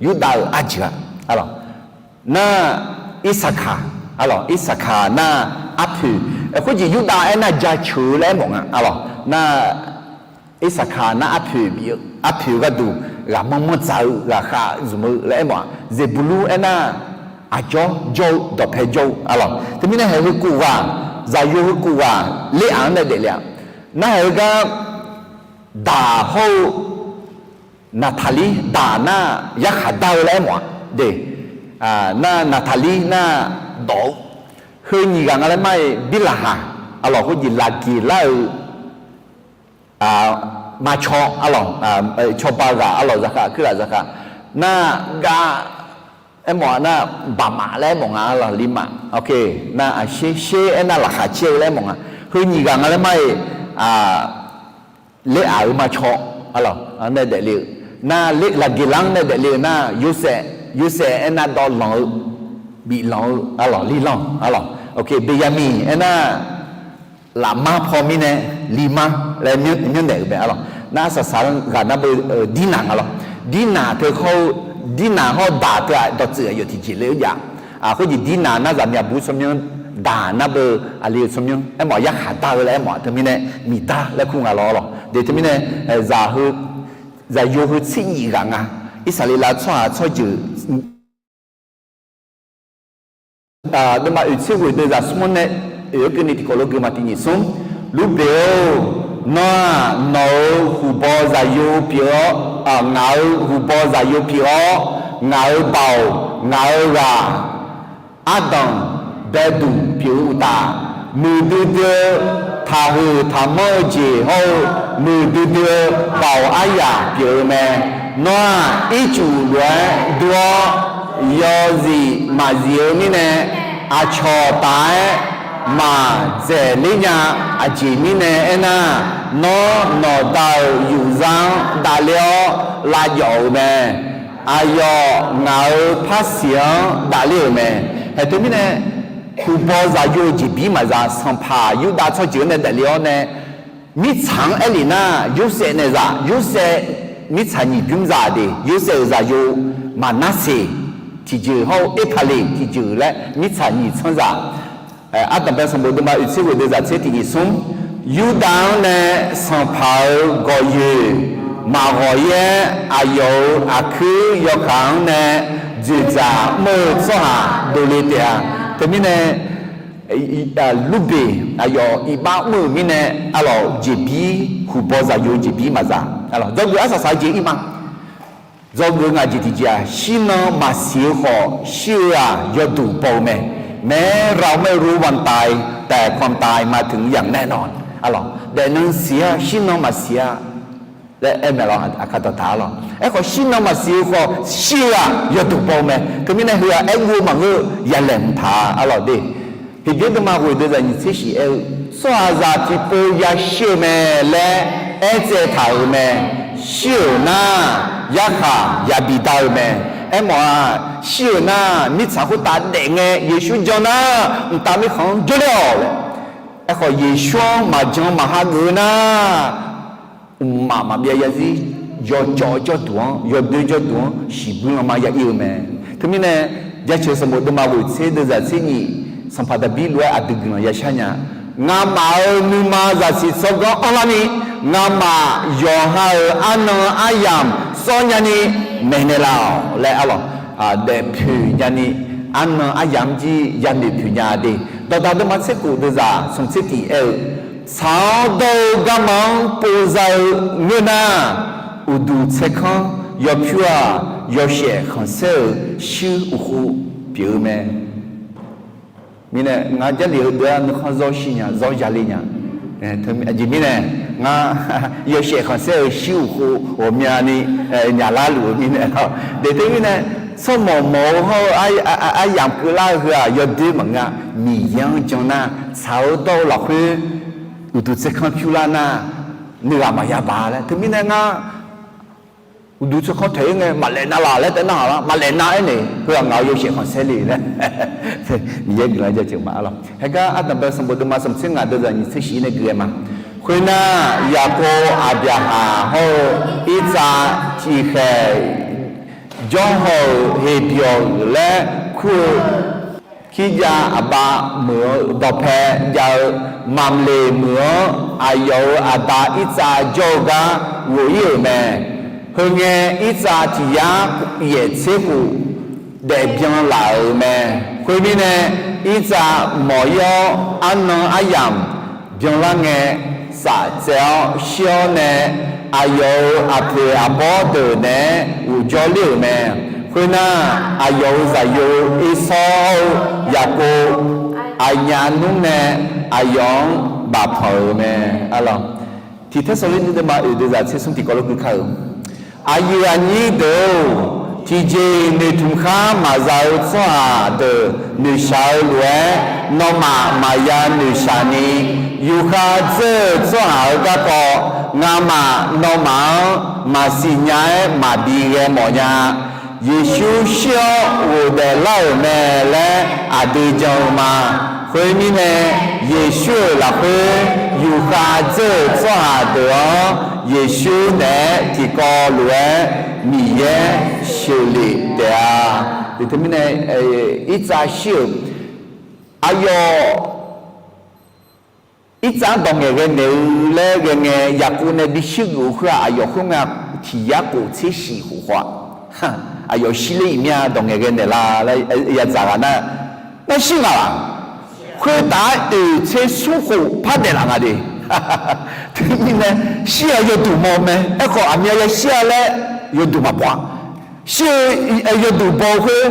Yurdav-euq arjeuq-a aqlawq. Nar Irsaqkaq aqlawq, Irsaqkaq nar arpoeq, khoerjeq Yurdav aernar jaceuq-eu laer aermawf nga aqlawq. Nar Irsaqkaq nar arpoeq bif-eu, arpoeq-eu gharduq ghaqmanr manr dzaq-eu ghaqkhav zmq-eu laer aermawf-aq, Zeqbuqlur aernar aqjawr jawr-eu dawqpae jawr-eu aqlawq. Teumirnae haeq heu kof ghaq, zaqyo heu kof ghaq Ler-aq-anr nae daefle-a. Nar haeq heu gar Daq hawr-eu Naqtaqlir, Daq nar yarkhaq dar-eu laer aermawf-a de. Nar Naqtaqlir nar dawq-eu, heu nyiq ghaq nga laer mar-iq Birlaqhaq aqlawq, khoerjeq Laqgeqlar-euq marcaw aqlawq, cawba ghaq aqlawq, zaqkhav kuirlaf zaqkhav nar gav aermawf-a nar, baqmaf laer aermawf nga aqlawq, limaf. Nar aqsher sher aernar laqkhaq caer-eu laer aermawf nga. Heu nyiq ghaq nga laer mar-iq Ler-aq-euq marcaw aqlawq, nae daefle-eu nar, Laqgeqlar-anr nae daefle-eu nar, Yorsaev, Yorsaev aernar dawvlanq-eu, biflanq-eu aqlawq, lilanq aqlawq. Beqyaqmiq aernar lafmar paw mirnae, limar laer myanrnaeq-euq mae aqlawq. Nar saqsaq ghaq nar beu Dirnaq nga lawq. Dirnaq teu hawr-eu, Dirnaq hawr-eu Daq teu-aq dawqtsuif aqyawf tiqjeq le-eu jav. Khoerjeq Dirnaq nar zaqmiq aqbur tsawrmyanr, Daq nar beu aqli-eu tsawrmyanr aermawf-aq, yarkhaq dar-eu laer aermawf-aq, teumirnae Miqdar laer kur nga lawq aqlawq. De teumirnae zaq heu, zaqyo heu tser nyif ghaq nga. Irsaqleqlav tsawrhaq tsawrjeuq deuvma oeq tser ghoeq deuv zaq smr-anr nae oeq-aer keuvni tiqkawv lof gui ma. Tiq nyiq smr, Lurbeq-or, nawr-aq nawq-euq huqbaw zaqyo pyeuf-awr, ngaq-euq huqbaw zaqyo pyeuf-awr, ngaq-euq baoq, ngaq-euq ghaq, ardanq baeduq pyeuf-eu uqtaf, muiqdui dui-eu taqhuiq taqmanr-eu jeq hawr-eu, muiqdui dui-eu baoq aryaq pyeuf-eu mae. Nawr-aq ircuf lof-aer dur-awr, yawzif maqzif-eu mirnae, aqcawq taf-aer maq dzaeqler nya. Aqjeq mirnae aernar, nawr nawqda-euq yufzar-anr davler-awr lavjawf-euq mae. Aqyawf ngaq-euq parsiq-anr davler-euq mae. Haeq teumirnae, huqbaw zaqyo-eu jeqbir maqza, sanqpaq Yurdav tsawrjeuq-anr nae daefle-awr nae, mirtsaq-anr aerlef nar, Yorsaev nae zaq, Yorsaev mirtsaq nyiq bymr zaq de, Yorsaev-euq zaqyo Maqnarseq tiqjeuq hawr-eu Erpaqleq tiqjeuq laer mirtsaq nyiq tsanr zaq. Ardanqbae sanqbof deuvma oeqtser ghoeq deuv zaq tser tiq nyiq smr. Yurdav-anr nae sanqpaq-euq gawqyoeq maqghawq-ir-aer, aqyawf-euq aqkuir yawkaq-anr nae dzoeqdzaq mr-eu tsawrhaq dovle taef-a. Teumirnae, Lurbeq aqyawf iqbax mr-euq mirnae, arlawq jeqbir, huqbaw zaqyo jeqbir maqza. Dzawgeuf arsaq saq-eu jeq ir ma. Dzawgeuf ngaq jeq tiqjeq-aq, shirnan maqsiq-eu khawf, shir-eu-aq yawduq baw-eu mae. แม้เราไม่รู้วันตาย แต่ความตายมาถึงอย่างแน่นอน Arlawq, daefnan siq-a, shirnan maqsiq-a laer aer mae lawq. Aqkar dawqtaq arlawq. Aerkhawf, shirnan maqsiq-eu khawf, shir-eu-aq yawduq baw-eu mae. Teumirnae, heu-aq aerguv-eu maqngeur-eu yalaeq mqtaq-a arlawq de. Heqbyaer deuvma ghoeq deuv zaq nyiq tser shif aer-eu, tsawrhaqzaq tiqpov yashir-eu mae laer aertsaev taq-euq mae. Shir-euq nar, yarkhaq yabi dar-eu mae. Aermawf-aq, shir-euq nar, mirtsaq khoertav daef ngae Yeqsur jan nar, mqtav mirkhanq-anr jawrler-awq laer. Aerkhawf, Yeqsur-anr maqjan maqha geuf-eu nar, mqmaq maqbyav zarzir yawcawv jawrduq-anr, yawdoer jawrduq-anr shiqbuir lanma ya ir-eu mae. Teumirnae, Jaceuq sanqbof deuvma ghoeq tser deuv zaq tser nyiq, sanqpaq Daqbir lof-aer aqdui guiqlanq yashar nya. Ngamaf-euq nuima zaqsiq tsawrganr anrlarni, ngamaf yawqha-euq arnan aryamq sawr nyani maeqnaeq laf-awq laer arlawq, daefpoeq nyani, arnan aryamq jir yanoeq poeq nya de. Dawqdaq deuvma tser khof deuv zaq smq tser tiq aer-eu, tsaq-awr dawr-eu garma-anr povza-eu ngeur nar, uqduq tsaerkanr yawpyur-aq, yawshaef khanqsaer-euq shuir uqkhov pyeuf-eu mae. Mirnae, ngar Jarlif heudeuq-anr nuikhanr zawr shir nya, zawr yale nya. Aqjeq mirnae, ngar yawshaef khanqsaer-euq shuir uqkhov ghawqmyani nyaqlar luf-eu mirnae, daeftaq mirnae, tsawrmawq mawq-eu hawr-eu aryamq keuvlar-eu heu-aq yawdoer maqngeur-a. Miqyaer-anr jan nar, tsaq-awr dawr-eu lafkhoer uqduq tsaerkanr pyurlar nar, nuighaq maqya baq laer. Teumirnae ngar uqduq tsaerkanr taeq-ir ngae maqlaef nav laf laer taef narhaq lar, maqlaef nav aernaeq, heu-aq ngaq-euq yawshaef khanqsaer le laer Miqyaer guiqlanq jaceuq ma arlawq. Haegar ardanqbae sanqbof deuvma smq tser ngaq deuv zaq nyiq tser shif nae gui-aer ma. Khoernar, Yaqkov aqbyaqhaq hawr-eu Irtsav tiqkhaeq jawrhaw-euq Heqbyawq laer kur-eu Kirjav aqbav meuq-eu dawqpae jav-eu Mamqleq meuq-anr aqyawf-euq aqda Irtsav jawr-eu gar ghof-ir-euq mae. Heu ngae, Irtsav tiq yar yaeq tser khof daefbyan laf-euq mae. Khoermirnae, Irtsav mawq-ir-awr, arnan aryamq byanlar ngae, saf tsaev-awr shir-awr nae, aqyawf-euq aqpoeq aqbawr deuq naeq-aer ghofjawr ler-euq mae. Khoernar, aqyawf-euq zaqyo Ersawr hawr-eu Yaqkov aqnyaf nmr nae aqyawf-anr bafpanq-euq mae. Tiq Tersaqlorni deuvma oeq deuq zaq tser smr tiqkawv lof gui kar-euq, aqyuif aqnyir deuq-or, tiqjeq-iq noeqtmq khar maqza-eu tsawrhaq deuq noeqshaq-eu lof-aer, nawmaf maqya noeqshaq ni, yufkhav dzeur-euq tsawrhaq-euq garkawv, ngamaf nawmaf-anr maqsiq nya-aer maqbi ghae mawf nya. Yeqsur shir-awr ghofdaef lar-euq mae laer aqdui jan-eu ma. Khoermirnae, Yeqsur-euq lafkhoer yufkhav dzeur-euq tsawrhaq deuq-anr, Yeqsur naeq-aer tiqkawv lof-aer Miqyaer sheuqlef taef-a. Teumirnae, Irtsav shir-euq aqyawf Irtsav-anr dawq ngaeqghae naeq-eu laer ghae ngae, Yaqkov nae bi shir geuf-eu khoer-aq, aqyawf khoerngae tiq yar khof tser shif khof khawf-a, aqyawf shir ler-iq mir-a, dawq ngaeqghae naeqlar laer yadzaq ghaq nar, nar shir ngaq laq? Khoertav-aer oeq tser smr khof par daef laf nga de. Teumirnae, shir-aq yawduq mawf mae. Aerkhawf, aqmyan ya shir-a laer yawduq maqbaw-a. Shir-eu yawduq baw-eu khoer,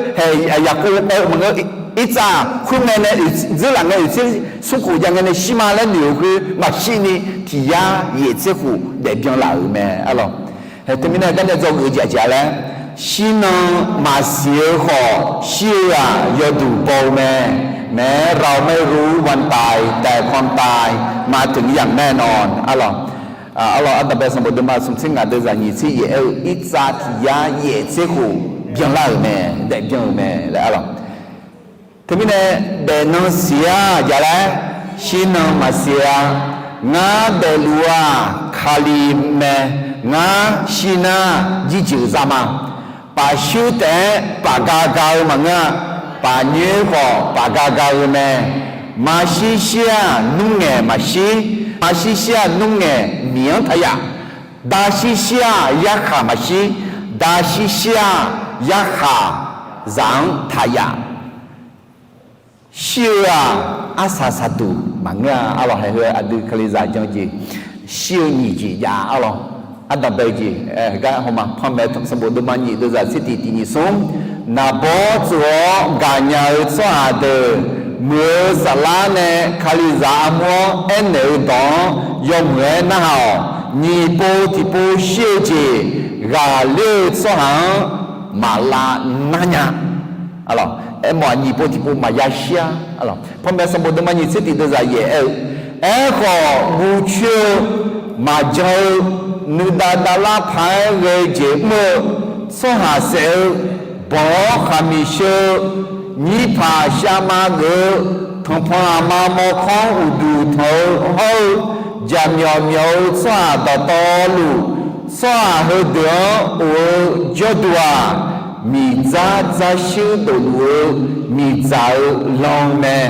Yaqkov aer-eu maqngeur, Irtsav khoerngae nae dzeur laf ngae oeq tser smr khof jav ngae nae shir ma laer noeq-eu khoer maqshir ni, tiq yar yaeq tser khof daefbyan laf-euq mae arlawq. Hae teumirnae gar nae dzawgeuf jeq aqjeq-a laer, Shirnan maqsiq-eu khawf, shir-eu-aq yawduq baw-eu mae. แม้เราไม่รู้วันตาย แต่ความตายมาถึงอย่างแน่นอน Arlawq, arlawq, Ardanqbae sanqbof deuvma smq tser ngaq deuq zaq nyiq tser yaef aer-eu, irtsav tiq yar yaef tser khof byanlar-euq mae, daef byan-euq mae laer arlawq. Teumirnae, daefnan siq-a jaq laer, shirnan maqsiq-a. Ngar daefluf-aq Kali mae. Ngar shirnar jirjeuq zama. Pafshuir taef-aer pafga ga-eu maqngeur-a. Pafnyoer khawf pafga ga-eu mae. Maqshir shir-aq nmr ngaeq maqshir. Maqshir shir-aq nmr ngaeq miq-anr taq yaf. Dashir shir-aq yarkhaq maqshir. Dashir shir-aq yarkhaq zaq-anr taq yaf. Shir-eu-aq arsaq saqduq maqngeur-a. Arlawq, haiq heu aqdui Kalizaq jan-eu jeq, shir-eu nyiq jeq jav arlawq. Ardanqbae-eu jeq, gar hawma panmaeq sanqbof deuvma nyiq deuq zaq tser tiq tiq nyiq smr, naqbawr tsuif-awr gaqnya-eu tsawrhaq deuq, muiq-eu saflar nae Kalizaq armur-anr aernaeq-eu dawq-anr yawmuiq-aer narhaq-awq. Nyiq pov tiqpov shir-eu jeq ghaqler-eu tsawrhaq-anr maqlav nar nya. Aermawf-aq nyiq pov tiqpov maqya shir-a. Panmaeq sanqbof deuvma nyiq tser tiq deuq zaq yaef aer-eu, aerkhawf guv coer-eu maqjan-eu nuidav davlar paq-aer ghae-eu jeq mr-eu tsawrhaq saef-eu, banq-awr khaqmiq sheu-eu, nyirpaq shavma geuf-eu, tanqpanq aqma mawrkawr-anr uqduq tanq-eu hawr-eu, jaqmyawf myawf-eu tsawrhaq dawqtawvluf, tsawrhaq heudeuq-anr of-eu jawrduq-aq, miqdzar dzarshuir dofluf-eu miqdzaq-eu lan-eu mae.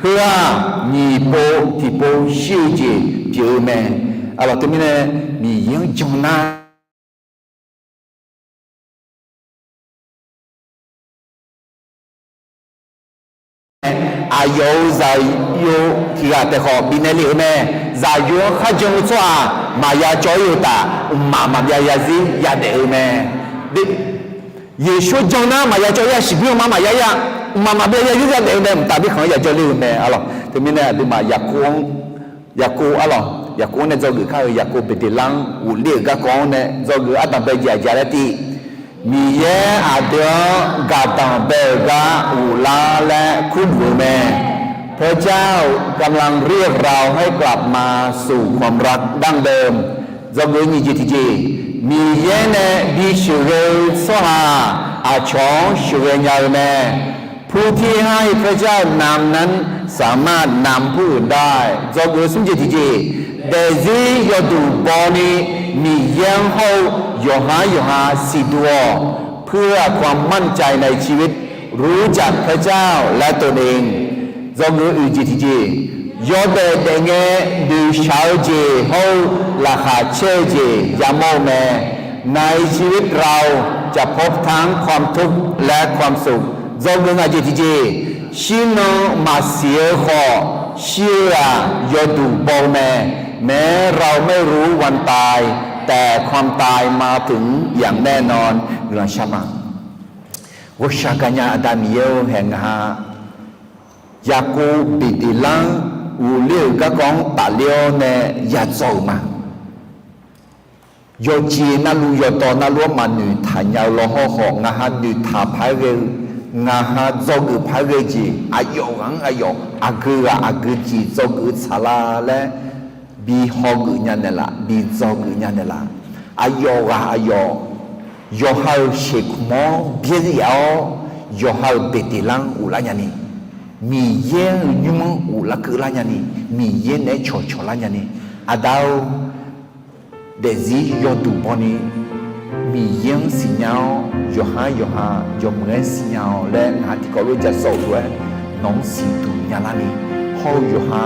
Heu-aq nyiq pov tiqpov shir-eu jeq pyeuf-eu mae. Arlawq, teumirnae Miqyaer-anr jan nar aqyawf-euq zaqyo tiq ghaq taef khawf bifnaeq lef-eu mae. Zaqyo-anr kharjan-eu tsawrhaq maqya cawv-ir-eu taf, mqmaq maqbyav zarzir yadaef-eu mae. Yeqsur jan nar maqya cawv-ir-a, shiqbuir-anr ma maqya-ir-a, mqmaq maqbyav zarzir yadaef-eu mae. Mqtav mirkhanq-anr ya jawrler-eu mae. Arlawq, teumirnae aqduimaf Yaqkov-anr, Yaqkov arlawq, Yaqkov-anr nae dzawgeuf kar-eu, Yaqkov Beqdeqlar-anr ghofler-euq garkawv-anr nae dzawgeuf-eu ardanqbae jeq aqjeq laer tiv, Miqyaer aqdui-anr gaqdanq bae-euq gar ghoflar laer kurluf-eu mae. พระเจ้ากำลังเรียกเราให้กลับมาสู่ความรักดั้งเดิม Dzawgeuf nyiq jeq tiqjeq, Miqyaer nae bisheuqghae-eu tsawrhaq aqcawq-anr sheuqghae nya-eu mae. ผู้ที่ให้พระเจ้านำนั้นสามารถนำผู้อื่นได้ Dzawgeuf smr jeq tiqjeq, daefzir yawduq bawni Miqyaer-anr hawr-eu yawqhar yawqha siqduq-awq. เพื่อความมั่นใจในชีวิต รู้จักพระเจ้าและตนเอง Dzawgeuf oeq jeq tiqjeq, yawdaef daefngae noeqshaq-eu jeq hawr-eu laqkhaq caer-eu jeq yamawr-eu mae. ในชีวิตเราจะพบทั้งความทุกข์และความสุข Dzawgeuf ngaq jeq tiqjeq, shirnan maqsiq-eu khawf, shir-eu-aq yawduq baw-eu mae. แม้เราไม่รู้วันตาย แต่ความตายมาถึงอย่างแน่นอน Guiqlanq shar ma. Ghawqshaq gaqnya Aqda Miqyaer-or, haeq ngaq-a, Yaqkov Beqdeqlar-anr ghofler-euq garkawv-anr tafler-awr nae yadzaw-euq ma. Yawqjeq navluf yawqdawq navluf-anr maqnoeqtaq nya-eu lawhawr khawf, ngaq ha noeqtaq paq-aer ghae-eu, ngaq ha dzawgeuf paq-aer ghae-eu jeq aqyawf ghaq-anr aqyawf aqgeu ghaq aqgeu jeq dzawgeuf-eu tsaqlar laer bi hawgeuf nya naeqlaf, bi dzawgeuf nya naeqlaf. Aqyawf ghaq aqyawf, yawqha-euq sheuqkmq-anr byaerdzae yaf-awr, yawqha-euq Beqdeqlar-anr ghoflar nyani, Miqyaer-euq nymr-anr ghoflar keuvlar nyani, Miqyaer naeq-aer cawqcawq lar nyani, Aqda-or, daefzir yawduq bawni Miqyaer-anr siqnya-awr, yawqhar yawqha yawmuiq-aer siqnya-awq laer ngaq-anr tiqkawv lof-aer ja sawf-eu lof-aer nawq-anr siqduq nyalar ni, hawr-eu yawqha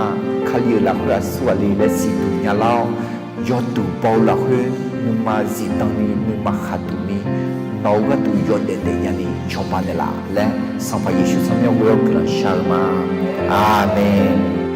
Kali-euq lafkhoer aqsur ghaq le laer siqduq nyalar-awr, yawduq baw-eu lafkhoer nuima zifdan ni nuima khaqduq ni nawq-eu gharduq yawdaef daef nyani cawba naeqlaf laer Sanqpaq Yeqsur tsawrmyanr ghoe-awr guiqlanq shar-eu ma. Aqmeq.